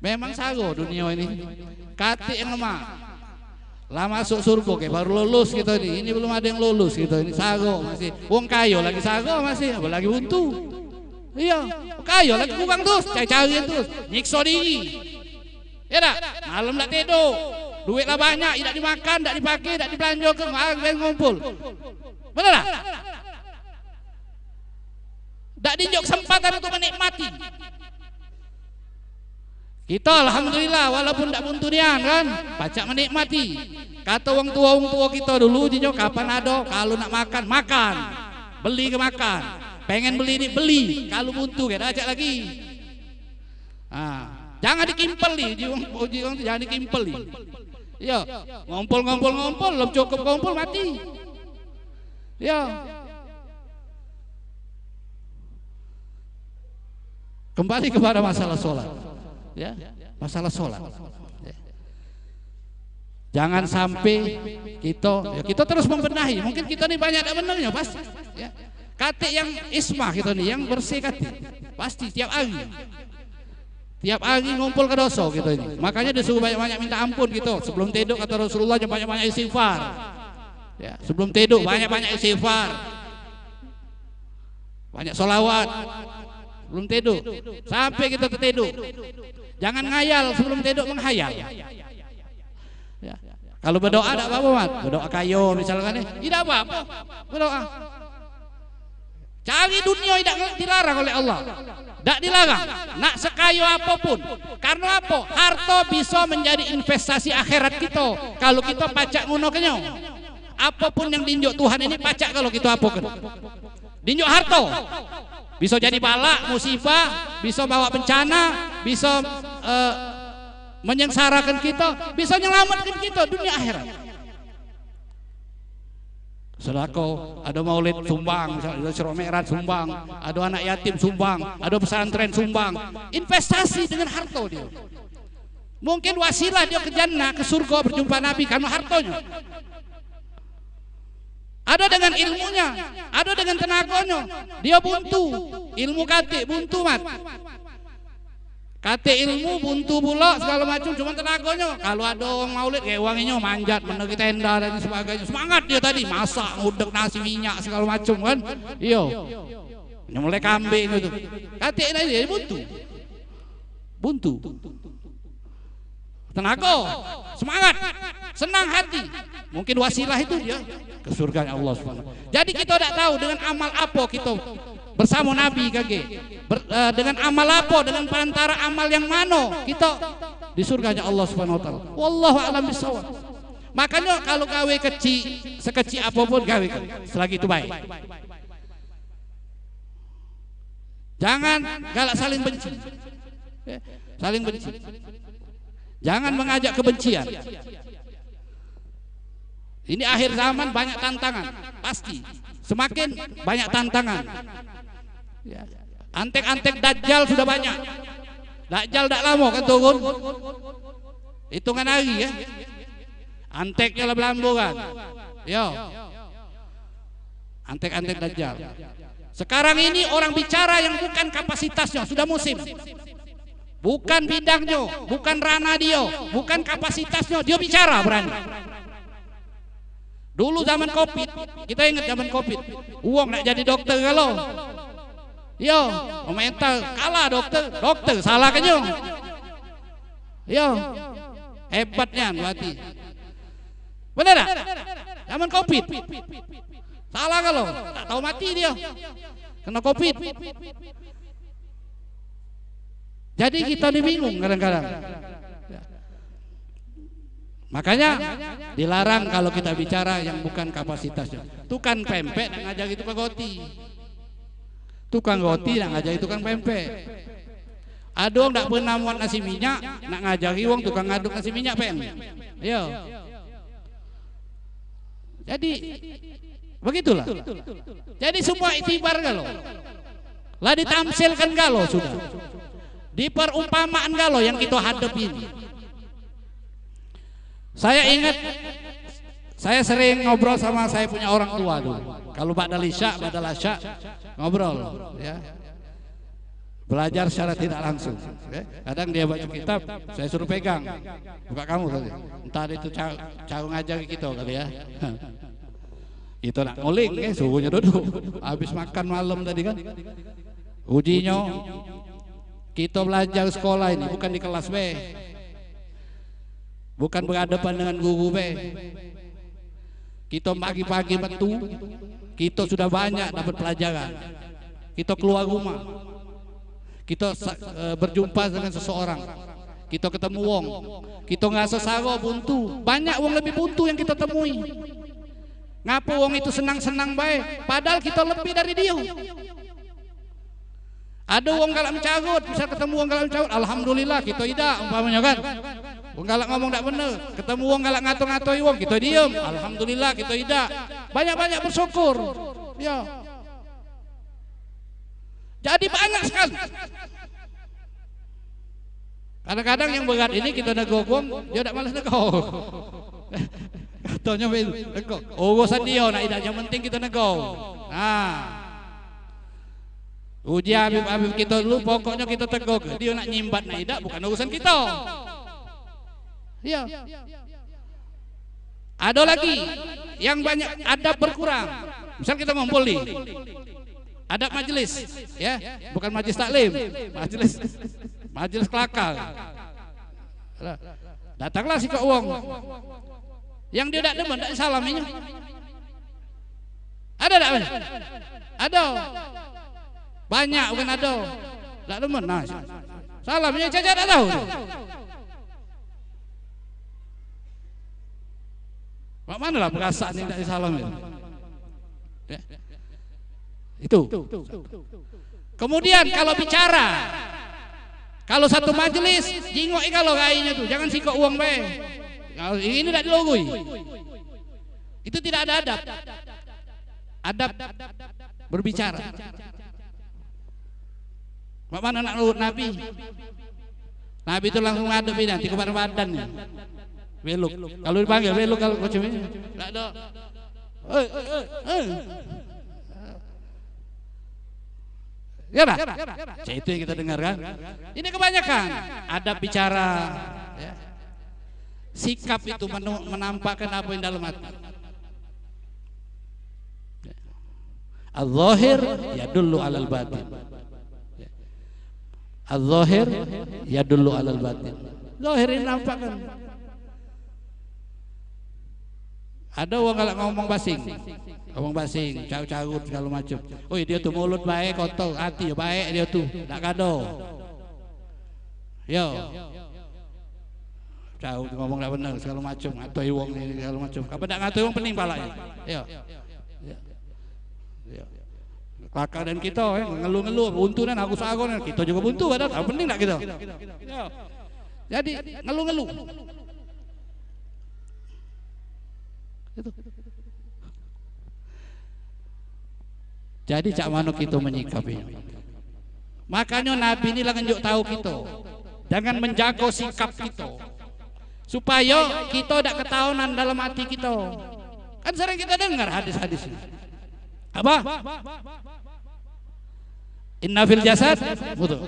Memang sago dunio ini. Katik yang lemak. Lah masuk surga ke, baru lulus kito ni. Ini belum ado yang lulus kito ni. Sago masih. Wong kayo lagi sago masih, apalagi buntu. Iyo, kayo lagi kurang terus, cari-cari terus, nyikso diri. Ya dak? Malam dak tidur. Duit lah banyak, idak dimakan, dak dipake, dak dibelanjoke, ngumpul. Bener dak? Dak dinjok kesempatan untuk menikmati. Kito alhamdulillah walaupun dak buntu nian kan, pacak menikmati. Kato wong tuo, wong tuo kito dulu dinyo kapan ado, kalu nak makan, makan. Beli ke makan. Pengen beli ni beli, kalu buntu ke dak pacak lagi. Ah, jangan dikimpeli, uji wong, uji wong tu jangan dikimpeli. Iyo, ngompol, ngompol, ngompol, lom cukup ngompol mati. Iyo. Kembali kepada masalah sholat. Ya, masalah sholat. Ya. Jangan sampai kito, ya, kito terus membenahi. Mungkin kito ni banyak dak benernyo, pasti. Ya. Katik yang ismah kito ni, yang bersih katik. Pasti tiap hari. Tiap hari ngumpul ke doso kito ini. Makanya disuruh banyak-banyak minta ampun kito. Sebelum tiduk kata Rasulullah, banyak-banyak istighfar. Ya, sebelum tiduk banyak-banyak istighfar. Banyak solawat. Sebelum tiduk. Sampai kito tetiduk. Jangan ngayal sebelum tiduk, menghayal. Ya. Kalu bedoa dak apa-apa, Mat. Bedoa kayo misalkan ni. Idak apa-apa. Bedoa. Cari dunio idak dilarang oleh Allah. Dak dilarang. Nak sekayo apo pun. Karno apo? Harto biso menjadi investasi akhirat kito. Kalu kito pacak ngunokenyo. Apo pun yang dinjuk Tuhan ini pacak kalu kito apoken. Dinjuk harto. Biso jadi balak, musibah, biso bawa bencana, biso, eh, menyengsarakan kito, biso nyelamatkan kito dunio akhirat. Sedekah, ado maulid sumbang, ado Isra Mi'raj sumbang, ado anak yatim sumbang, ado pesantren sumbang. Investasi dengan harto dio. Mungkin wasilah dio ke jannah, ke surga, berjumpa Nabi karno hartonyo. Ado dengan ilmunyo, ado dengan tenagonyo. Dio buntu, ilmu katik buntu, Mat. Katik ilmu buntu pulo segalo macam, cuman tenagonyo. Kalu ado wong maulid, kayak wong inyo manjat, menegi tenda dan sebagainya. Semangat dio tadi, masak, ngudek nasi minyak segalo macam kan. Iyo. Nyembelih kambing itu. Katik tadi buntu. Buntu. Tenago, semangat, senang hati. Mungkin wasilah itu dio ke surganya Allah Subhanahu. Jadi kito dak tahu dengan amal apo kito bersamo Nabi kage. Ber-, eh, dengan amal apo, dengan perantara amal yang mano kito di surganya Allah Subhanahu wa taala. Wallahu a'lam bishawab. Makanyo kalu gawe kecik, sekecik apo pun gawe, selagi itu baik. Jangan galak saling benci. Ya, saling benci. Jangan mengajak kebencian. Ini akhir zaman banyak tantangan, pasti. Semakin banyak tantangan. Ya. Antek-antek dajjal sudah banyak. Dajjal dak lamo kan turun. Hitungan hari ya. Anteknyo lah belamburan. Yo. Antek-antek dajjal. Sekarang ini orang bicara yang bukan kapasitasnyo, sudah musim. Bukan bidangnyo, bukan ranah dio, bukan kapasitasnyo, dio bicara berani. Dulu zaman covid, kito inget zaman covid. Uwong nak jadi dokter galo. Yo, pemerintah kalah dokter, dokter salah kenyo. Yo, hebat nian berarti. Bener dak? Zaman covid. Salah galo, tak tau mati dio. Keno covid. Jadi kito ni bingung kadang-kadang. Makanya dilarang kalo kito bicara yang bukan kapasitasnyo. Tukang pempek nak ngajari tukang roti. Tukang roti nak ngajari tukang pempek. Ado wong dak pernah muat nasi minyak, nak ngajari wong tukang ngaduk nasi minyak pen. Yo. Jadi begitulah. Jadi semua iktibar galo. Lah ditamsilkan galo sudah. Diperumpamaan galo yang kito hadap ini. Saya ingat, saya sering ngobrol sama saya punya orang tua dulu. Kalu ba'dal isya, ba'dal asya, ngobrol, ya. Belajar secara tidak langsung, ya. Kadang dia baca kitab, saya suruh pegang. Buka kamu tadi. Entah itu cara, cara ngajar kito kali, ya. Kito nak nguling, eh, suruhnyo duduk. Habis makan malam tadi kan. Ujinyo, kito belajar sekolah ini bukan di kelas be. Bukan berhadapan dengan guru be. Kito pagi-pagi metu, kito sudah banyak dapat pelajaran. Kito keluar rumah. Kito sa-, eh, berjumpa dengan seseorang. Kito ketemu wong. Kito ngerasa saro, buntu. Banyak wong lebih buntu yang kito temui. Ngapo wong itu senang-senang bae, padahal kito lebih dari dio. Ado wong galak mencarut, misal ketemu wong galak mencarut, alhamdulillah kito idak, umpamonyo kan. Wong galak ngomong dak bener, ketemu wong galak ngato-ngatoi wong, kito diem, alhamdulillah kito idak. Banyak-banyak bersyukur. Ya. Jadi banyak sekali. Kadang-kadang yang berat ini kito negor wong, dio dak males negor. Katonyo, "Bil, negor. Urusan dio nak idak, yang penting kito negor." Nah. Uji Habib-habib kito dulu, pokoknyo kito tegor. Dio nak nyimbat nak idak, bukan urusan kito. Iyo. Ado lagi yang banyak adab berkurang. Misal kito ngumpul ni. Adab majelis, ya, bukan majelis taklim, majelis, majelis kelakar. Datanglah sikok wong. Yang dio dak demen, dak salaminyo. Ado dak? Ado. Banyak bukan ado. Dak demen, nah. Salaminyo cacak dak tau. Mak mano lah perasaan yang dak disalam itu? Ya. Itu. Kemudian kalau bicara, kalau satu majelis, jingok galo rainyo tu, jangan sikok uwong bae. Kalau ini dak dilogoi. Itu tidak ada adab. Adab berbicara. Mak mano nak nurut Nabi? Nabi tu langsung ngadep ini, nanti kepada badan ni. Belok. Kalau dipanggil, belok kalau macam ini. Tak ada. Eh, eh, eh, eh. Ya dah? Cak itu yang kita dengar kan? Ini kebanyakan adab bicara, ya. Sikap itu menu-, menampakkan apa yang dalam hati. Al-zahir yadullu alal batin. Al-zahir yadullu alal batin. Zahir ini nampakkan. Ado wong galak ngomong basing. Ngomong basing, carut-carut segalo macem. Oi, dio tu mulut bae kotor, hati yo bae dio tu. Dak kado. Yo. Carut ngomong dak bener segalo macem, ngatoi wong ni segalo macem. Kapan dak ngatoi wong pening palai. Yo. Yo. Yo. Kelakar dan kito, eh, ngeluh-ngeluh, buntu nian, aku sago nian, kito jugo buntu padahal, tahu pening dak kito? Yo. Jadi, ngeluh-ngeluh. Itu. Jadi, cak mano kito menyikapi? Makanyo Nabi ni la ngenjuk tau kito, jangan menjago sikap kito, supayo kito dak ketaonan dalam ati kito. Kan sering kito dengar hadis-hadis ni. Apa? Inna fil jasad mudghah.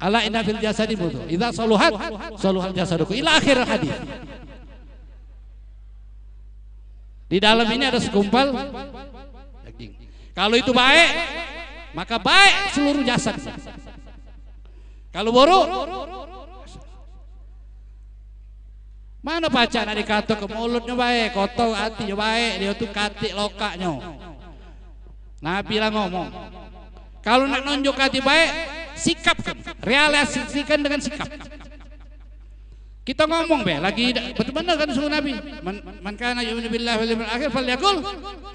Ala inna fil jasadi mudghah. Idza saluhat, saluhal jasadu kulluh. Ila akhir hadis. Di dalam ini ada segumpal daging. Kalau itu baik, maka baik seluruh jasad. Kalau buruk, Mano pacak nak dikatoke mulutnyo bae, kotor atinyo bae, dio tu katik lokaknyo. Nabi la ngomong, kalu nak nunjuk ati bae, sikapkan, realisasikan dengan sikap. Kito ngomong be, lagi dak betul bener kan suruh Nabi, "Man, man kana yu'minu billahi wal yaumil akhir falyaqul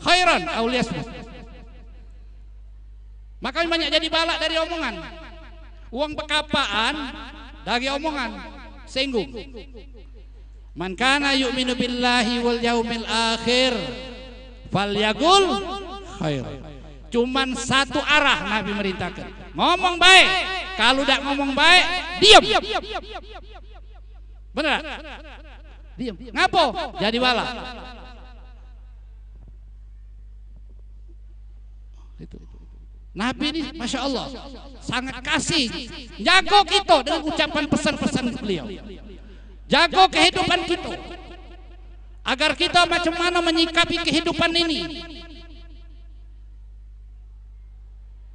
khairan aw liyasmut." Makanya banyak jadi balak dari omongan. Wong bekapaan dari omongan, singgung. "Man kana yu'minu billahi wal yaumil akhir falyaqul khair." Cuman satu arah Nabi merintahkan. Ngomong baik. Kalu dak ngomong baik, diam. Bener dak? Diam. Ngapo? Jadi balak. Itu. Nabi ni, masya Allah, sangat kasih. Jago kito dengan ucapan pesan-pesan beliau. Jago kehidupan kito. Agar kito macam mano menyikapi kehidupan ini.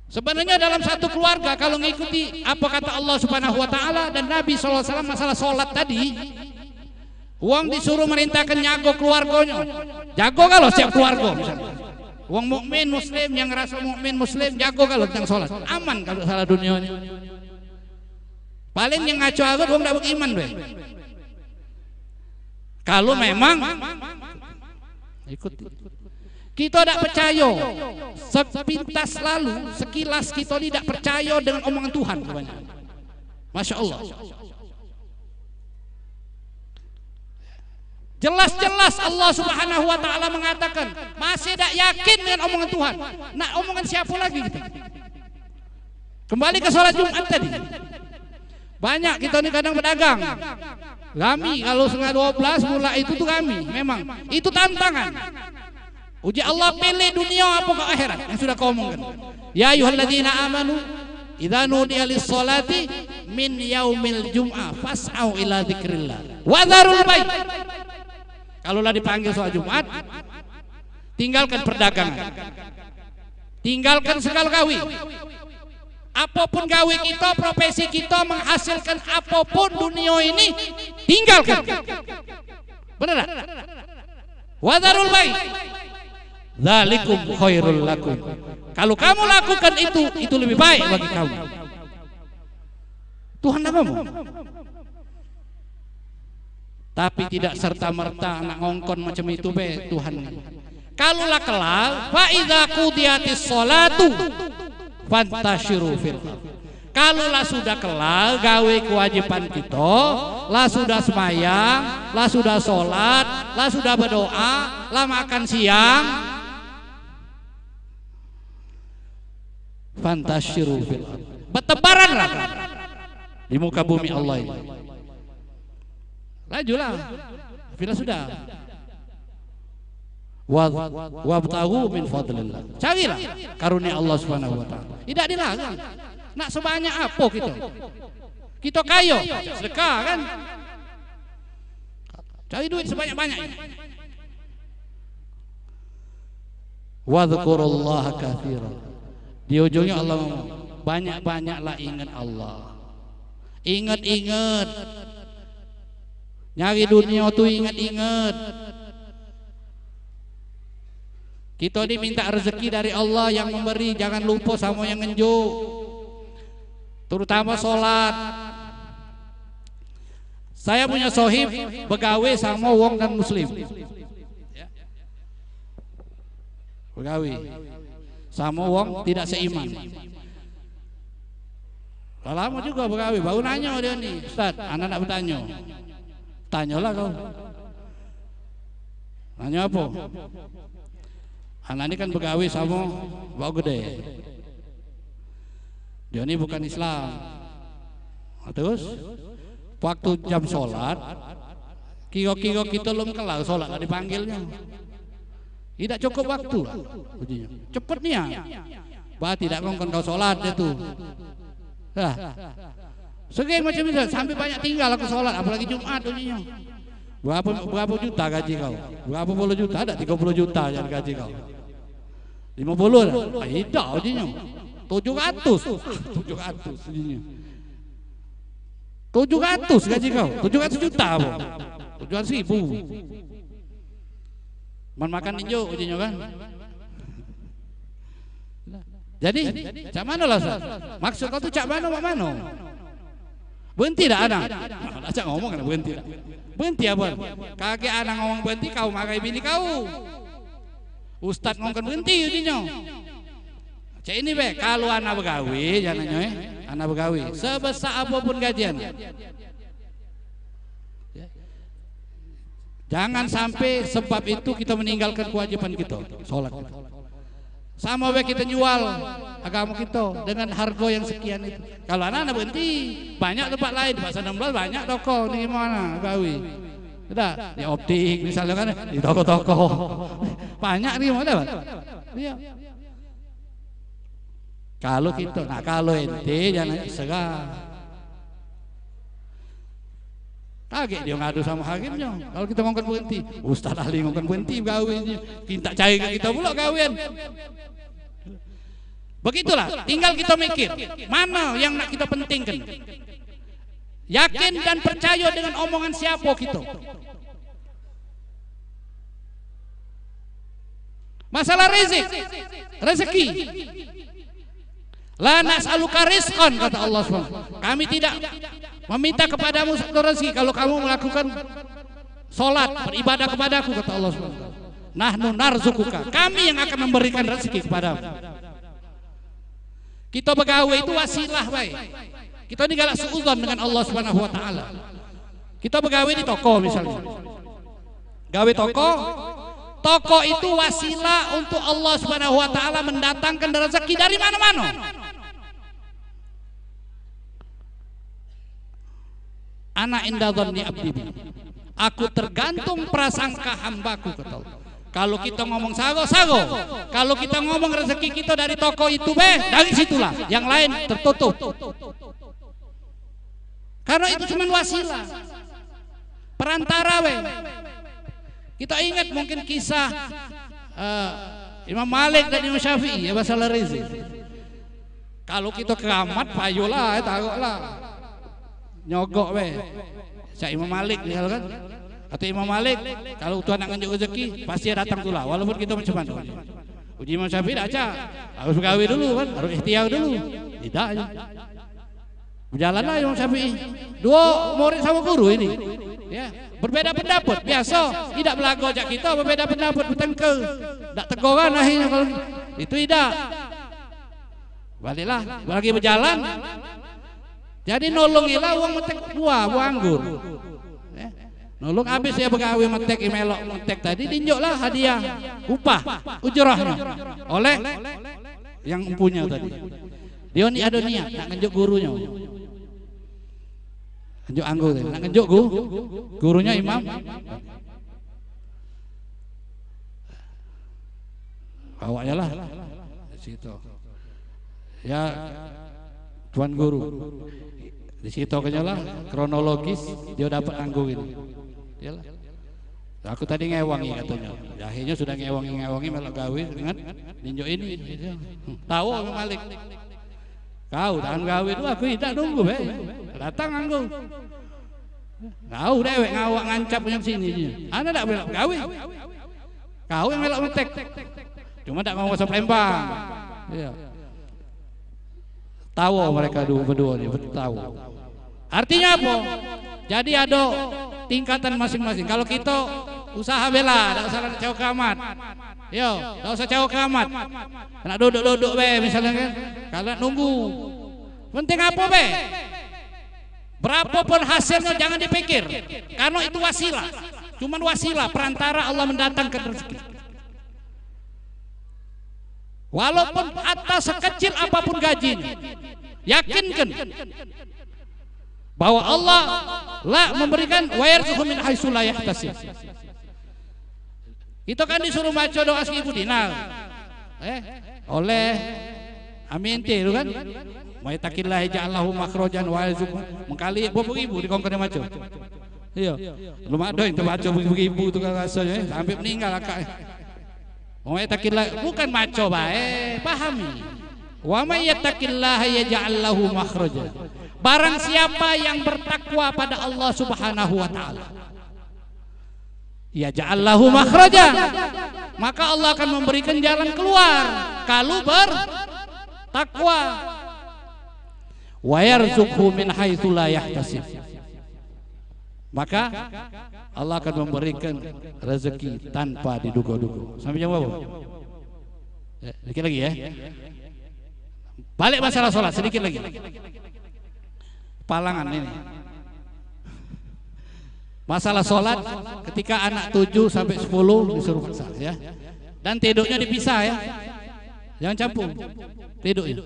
Sebenarnya dalam satu keluarga, kalau ngikuti apa kata Allah Subhanahu wa Ta'ala dan Nabi sallallahu alaihi wasallam masalah solat tadi, wong disuruh merintahkan nyago keluargonyo. Jago galo setiap keluargo, misalnya. Wong mukmin muslim, yang ngerasa mukmin muslim, jago galo tentang solat. Aman kalu salah dunia ni. Paling yang ngaco agut wong dak beriman be. Kalu memang ikuti. Kito dak percayo. Sepintas lalu, sekilas kito ni dak percayo dengan omongan Tuhan kebanyakan. Masya Allah. Jelas-jelas Allah Subhanahu wa Ta'ala mengatakan, masih dak yakin dengan omongan Tuhan. Nak omongan siapa lagi kita? Kembali ke sholat Jumat tadi. Banyak kita ni kadang pedagang. Rami, kalau setengah dua belas mulai itu tu rami. Memang. Itu tantangan. Uji Allah, pilih dunia apa ke akhirat yang sudah kau omongkan. Ya ayyuhalladzina amanu, idza nudiya lis-sholati min yaumil jum'ah fas'au ila dzikrillah. Wa dzarul bai'. Kalau lah dipanggil sholat Jumat, tinggalkan perdagangan. Tinggalkan segala gawe. Apapun gawe kita, profesi kita, menghasilkan apapun dunia ini, tinggalkan. Benar tak? Wa dzarul bai'. Dzalikum khairul lakum. Kalau kamu lakukan itu, itu lebih baik bagi kamu. Tuhan dah ngomong. Tapi tidak serta-merta nak ngongkon macam itu be Tuhan. Kalu lah kelar, fa idza qudiyatis sholatu fantasyiru fil ardh. Kalu lah sudah kelar gawe kewajiban kito, lah sudah sembahyang, lah sudah sholat, lah sudah berdoa, lah makan siang, fantasyiru fil ardh. Bertebaranlah di muka bumi Allah ini. Lajulah. Bila sudah. Wa, wabtaghu min fadlillah. Carilah karunia Allah Subhanahu wa Ta'ala. Tidak dilarang. Nak sebanyak apa kita? Kita kaya, sedekah kan? Cari duit sebanyak-banyaknya. Wadzkurullaha katsira. Di ujungnya Allah ngomong, banyak-banyaklah ingat Allah. Ingat-ingat. Nyari dunia tu ingat-ingat. Kita ni minta rezeki dari Allah yang memberi, jangan lupa sama yang ngenjuk. Terutama solat. Saya punya sohib begawe sama wong non muslim. Begawe sama wong tidak seiman. Lah lama juga begawe, baru nanyo dia ni, "Ustaz, ana nak betanyo." "Tanyolah kau." "Nanyo apo?" "Ana ni kan begawe samo Mbok Gede. Dio ni bukan Islam. Nah, terus, waktu jam solat, kiro-kiro kito lum kelar solat lah dipanggilnyo. Idak cukup waktu lah," ujinyo. "Cepet nian. Berarti dak ngongkon kau solat dio tu." Lah. Sering macam itu, sampai banyak tinggal aku solat, apalagi Jumat ujinyo. "Berapa, berapa juta gaji kau?" "Berapa puluh juta?" "Dak, tiga puluh juta jan gaji kau." "Lima puluh dah?" "Ah, idak," ujinyo. "Tujuh ratus." "Tujuh ratus," ujinyo. "Tujuh ratus gaji kau? Tujuh ratus juta apo?" Jual seribu. Man makan injuk ujinyo kan. Jadi, cak mano lah, Ustaz? Maksud kau tu cak mano, mak mano? Berhenti dak anak? Nah, dak cak ngomong kan berhenti dak? Berhenti apa? Kagek anak ngomong berhenti, kau marahi bini kau. Ustaz ngomong kan berhenti ujinyo. Cak ini be, kalu anak begawe, jangan nyo eh, anak begawe. Sebesak apapun gaji anak. Ya. Jangan sampai sebab itu kita meninggalkan kewajiban kita, sholat kita. Sama bae kita jual agama kita dengan harga yang sekian itu. Kalau anak-anak berhenti, banyak tempat lain, tempat sembilan belas banyak toko ni gimana gawe. Tidak, di optik misalnya kan, di toko-toko. Banyak ni mana? Iya. Kalau kita, nah kalau ente jangan serah. Kagek dio ngadu samo hakimnyo. Kalau kita ngongkon berhenti, ustaz ahli ngongkon berhenti gawe ni. Kita cari ke kita pula gawean. Begitulah, tinggal kita mikir, mana yang nak kita pentingkan. Yakin dan percaya dengan omongan siapa kita. Masalah rezeki, rezeki. La nas'aluka rizqan, kata Allah subhanahu wa taala. Kami tidak meminta kepadamu satu rezeki kalau kamu melakukan sholat, beribadah kepadaku, kata Allah subhanahu wa taala. Nahnu narzuquka. Kami yang akan memberikan rezeki kepadamu. Kita begawe itu wasilah bae. Kita ni galak suudzon dengan Allah Subhanahu wa taala. Kita begawe di toko misalnya. Gawe toko, toko itu wasilah untuk Allah Subhanahu wa taala mendatangkan rezeki dari mana-mana. Ana inda dhanni abdi bi. Aku tergantung prasangka hambaku, kata Allah. Kalau kita ngomong sago, sago. Kalau kita ngomong rezeki kita dari toko itu be, dari situlah. Yang lain tertutup. Karena itu cuma wasilah. Perantara be. Kita ingat mungkin kisah eh, Imam Malik dan Imam Syafi'i ya masalah rezeki. Kalau kita keramat, payolah, eh, taroklah. Nyogok be. Cak Imam Malik misal kan. Kata Imam Malik, kalau Tuhan nak ngenjuk rezeki, pasti datang tulah, walaupun kita macam mana. Uji Imam Syafi'i dak cak, harus begawe dulu kan, harus ikhtiar dulu. Tidak aja. Bejalanlah Imam Syafi'i. Dua murid sama guru ini. Ya, berbeda pendapat. Biasa, tidak belago jak kita, berbeda pendapat, bertengkar. Dak tegoran akhirnya kalau itu tidak. Baliklah, lagi bejalan. Jadi nolongilah wong metek buah, buah anggur. Ya. Nolong habis dia begawe metek, melok metek tadi, dinjuklah hadiah, upah, ujrahnyo oleh yang empunyo tadi. Dia ni ada niat nak ngenjuk gurunyo. Ngenjuk anggur tadi. Nak ngenjuk gu, gurunyo imam. Awaknyo lah. Di situ. Ya, Tuan Guru. Di situ kenyo lah kronologis dia dapat anggur ini. Iyalah. Aku tadi ngewangi katonyo. Akhirnyo sudah ngewangi-ngewangi melok gawe dengan ninjuk ini. Tahu Imam Malik. Kau tahan gawe tu, aku idak nunggu be. Datang anggur. Kau dewek ngawak ngancap yang sini je. Ana dak melok gawe. Kau yang melok metek. Cuma dak ngomong bahasa Palembang. Iya. Tawa mereka dua berdua ni, tawa. Artinya apa? Jadi ada tingkatan masing-masing. Kalau kita usaha bela, dak usah nak cawa keramat. Yo, dak usah cawa keramat. Nak duduk-duduk be misalnya kan. Kalau nak nunggu. Penting apa be? Berapapun hasilnya jangan dipikir. Karena itu wasilah. Cuman wasilah perantara Allah mendatangkan rezeki. Walaupun hatta sekecil apapun gajinya, yakinkan bahwa Allah la memberikan wa yarzuqhu min haitsu la yahtasib. Kita kan disuruh baca doa seribu dinar. Eh, oleh Amin T tu kan. Wa yattaqillaha yaj'al lahu makhrajan wa yarzuqhu. Mengkali berapa ribu di kongkon baca. Iya. Belum ada yang terbaca beribu-ribu tu kan rasanya, eh. Sampai meninggal akak, eh. Wa yattaqillaha, bukan baca bae, pahami. Wa may yattaqillaha yaj'al lahu makhraja. Barang siapa yang bertakwa pada Allah Subhanahu wa taala, Yaj'al lahu makhraja. Maka Allah akan memberikan jalan keluar kalu bertakwa. Wa yarzuqhu min haitsu la yahtasib. Maka Allah akan memberikan rezeki tanpa diduga-duga. Sampai jam berapa? Ya, sedikit lagi ya. Balik masalah sholat, sedikit lagi. Palangan ini. Masalah sholat, ketika anak tujuh sampai sepuluh disuruh paksa, ya. Dan tiduknya dipisah, ya. Jangan campur. Tiduknya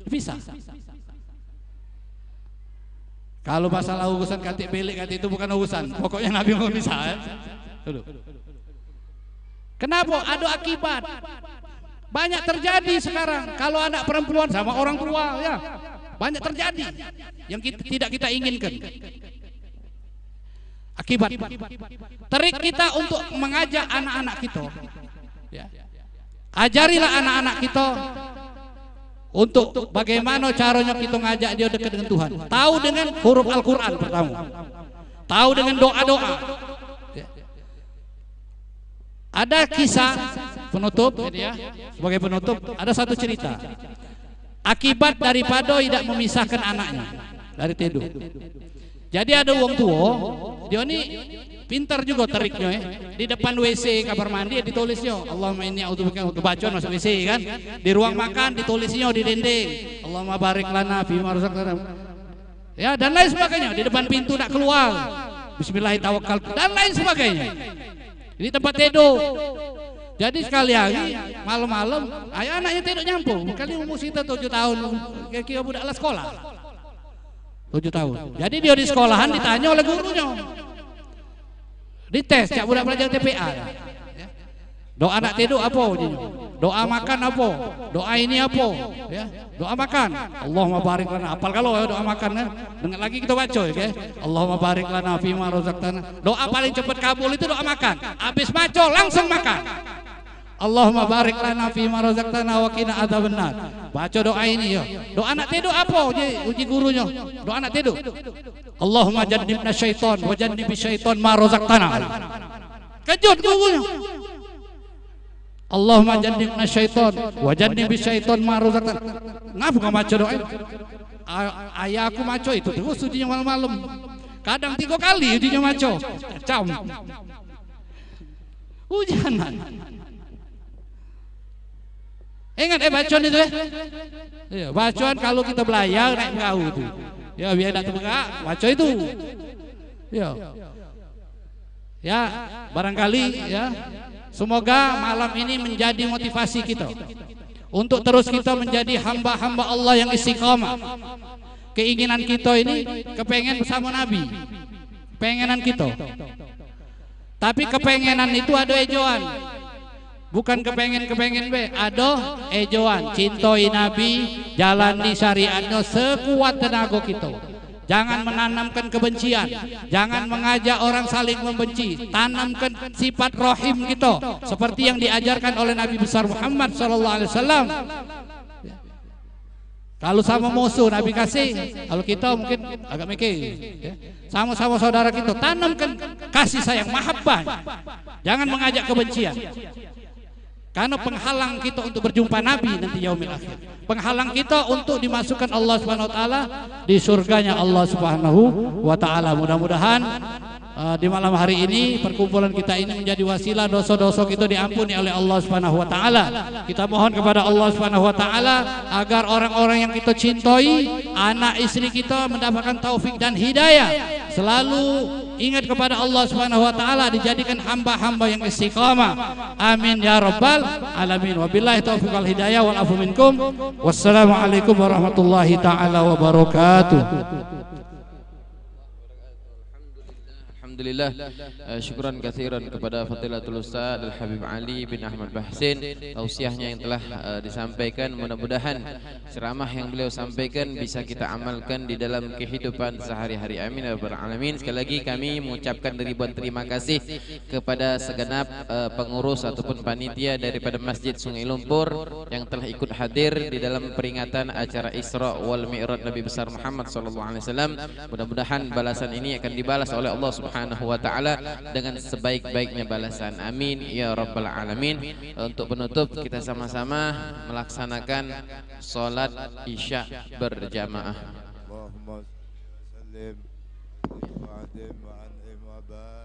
dipisah. Kalau masalah urusan katik belik, katik itu bukan urusan. Pokoknya Nabi mau pisah, ya. Dulu. Kenapa? Ada akibat. Banyak terjadi sekarang. Kalau anak perempuan sama orang tua, ya. Banyak terjadi yang kita, tidak kita inginkan. Akibat. Trik kita untuk mengajak anak-anak kita. Ya. Ajarilah anak-anak kita untuk bagaimana caranya kita ngajak dia dekat dengan Tuhan. Tahu dengan huruf Al-Quran pertama. Tahu dengan doa-doa. Ya. Ada kisah penutup, ini ya, sebagai penutup, ada satu cerita. Akibat daripada idak memisahkan anaknya dari tiduk. Jadi ada wong tuo, dia ni pintar juga triknyo, eh. Di depan W C kamar mandi ditulisnyo, "Allahumma inni a'udzubika," waktu baco masuk W C kan. Di ruang makan ditulisnyo di dinding, "Allahumma barik lana fima razaqtana." Ya, dan lain sebagainya. Di depan pintu nak keluar, "Bismillah tawakkaltu," dan lain sebagainya. Di tempat tiduk. Jadi sekali hari malam-malam, ayo anaknya tiduk nyampung. Kali umur kita tujuh tahun, kira-kira budak lah sekolah. Tujuh tahun. Jadi dia di sekolahan ditanya oleh gurunya. Dites, cak budak belajar T P A. Doa nak tiduk apa bunyi? Doa makan apa? Doa ini apa? Ya, doa makan. Allahumma barik lana. Apal kalau ya doa makan kan? Dengar lagi kita baca ya, oke? Allahumma barik lana fima razaqtana. Doa paling cepat kabul itu doa makan. Habis baca langsung makan. Allahumma barik lana fima razaqtana wa qina adzabannar. Baca doa ini ya. Doa nak tiduk apa uji, uji gurunya? Doa nak tiduk. Allahumma jannibna syaitan wa jannibis syaitan ma razaqtana. Kejut gurunya. Allahumma jannibna syaitan wa jannibis syaitan ma razaqtana. Ngapa kau baca doa ini? A- ayah aku baca itu terus ujinya malam-malam. Kadang tiga kali ujinya baca. Cam. Hujanan. Ingat eh bacoan itu eh. Ya, bacoan kalau kita belayar naik perahu tu. Ya, biar tak terberak, baca itu. Ya. Ya, barangkali ya. Semoga malam ini menjadi motivasi kita untuk terus kita menjadi hamba-hamba Allah yang istiqamah. Keinginan kita ini kepengen bersama Nabi. Pengenan kita. Tapi kepengenan itu ada ejoan. Bukan kepengen-kepengen be, ada ejoan. Cintai Nabi, jalani syariatnya sekuat tenaga kita. Jangan menanamkan kebencian. Jangan mengajak orang saling membenci. Tanamkan sifat rahim kita seperti yang diajarkan oleh Nabi besar Muhammad sallallahu alaihi wasallam. Kalau sama musuh Nabi kasih, kalau kita mungkin agak mikir. Ya. Sama-sama saudara kita, tanamkan kasih sayang, mahabbah. Jangan mengajak kebencian. Karena penghalang kita untuk berjumpa Nabi nanti yaumil akhir. Penghalang kita untuk dimasukkan Allah Subhanahu wa taala di surganya Allah Subhanahu wa taala. Mudah-mudahan eh, di malam hari ini perkumpulan kita ini menjadi wasilah dosa-dosa kita diampuni oleh Allah Subhanahu wa taala. Kita mohon kepada Allah Subhanahu wa taala agar orang-orang yang kita cintai, anak istri kita mendapatkan taufik dan hidayah. Selalu ingat kepada Allah Subhanahu wa taala, dijadikan hamba-hamba yang istiqamah. Amin ya rabbal alamin. Wabillahi taufiq wal hidayah wal afu minkum. Wassalamualaikum warahmatullahi taala wabarakatuh. Alhamdulillah. Eh, syukran katsiran kepada Fadilatul Ustaz Al Habib Ali bin Ahmad Bahsin, tausiahnya yang telah eh, disampaikan. Mudah-mudahan ceramah yang beliau sampaikan bisa kita amalkan di dalam kehidupan sehari-hari. Amin ya rabbal alamin. Sekali lagi kami mengucapkan ribuan terima kasih kepada segenap eh, pengurus ataupun panitia daripada Masjid Sungai Lumpur yang telah ikut hadir di dalam peringatan acara Isra wal Mi'raj Nabi besar Muhammad sallallahu alaihi wasallam. Mudah-mudahan balasan ini akan dibalas oleh Allah Subhanahu Subhanahu wa Ta'ala dengan sebaik-baiknya balasan. Amin ya Rabbal Alamin. Untuk penutup, kita sama-sama melaksanakan salat Isya berjamaah. اللهم صل وسلم وأنعم وأنعم وبارك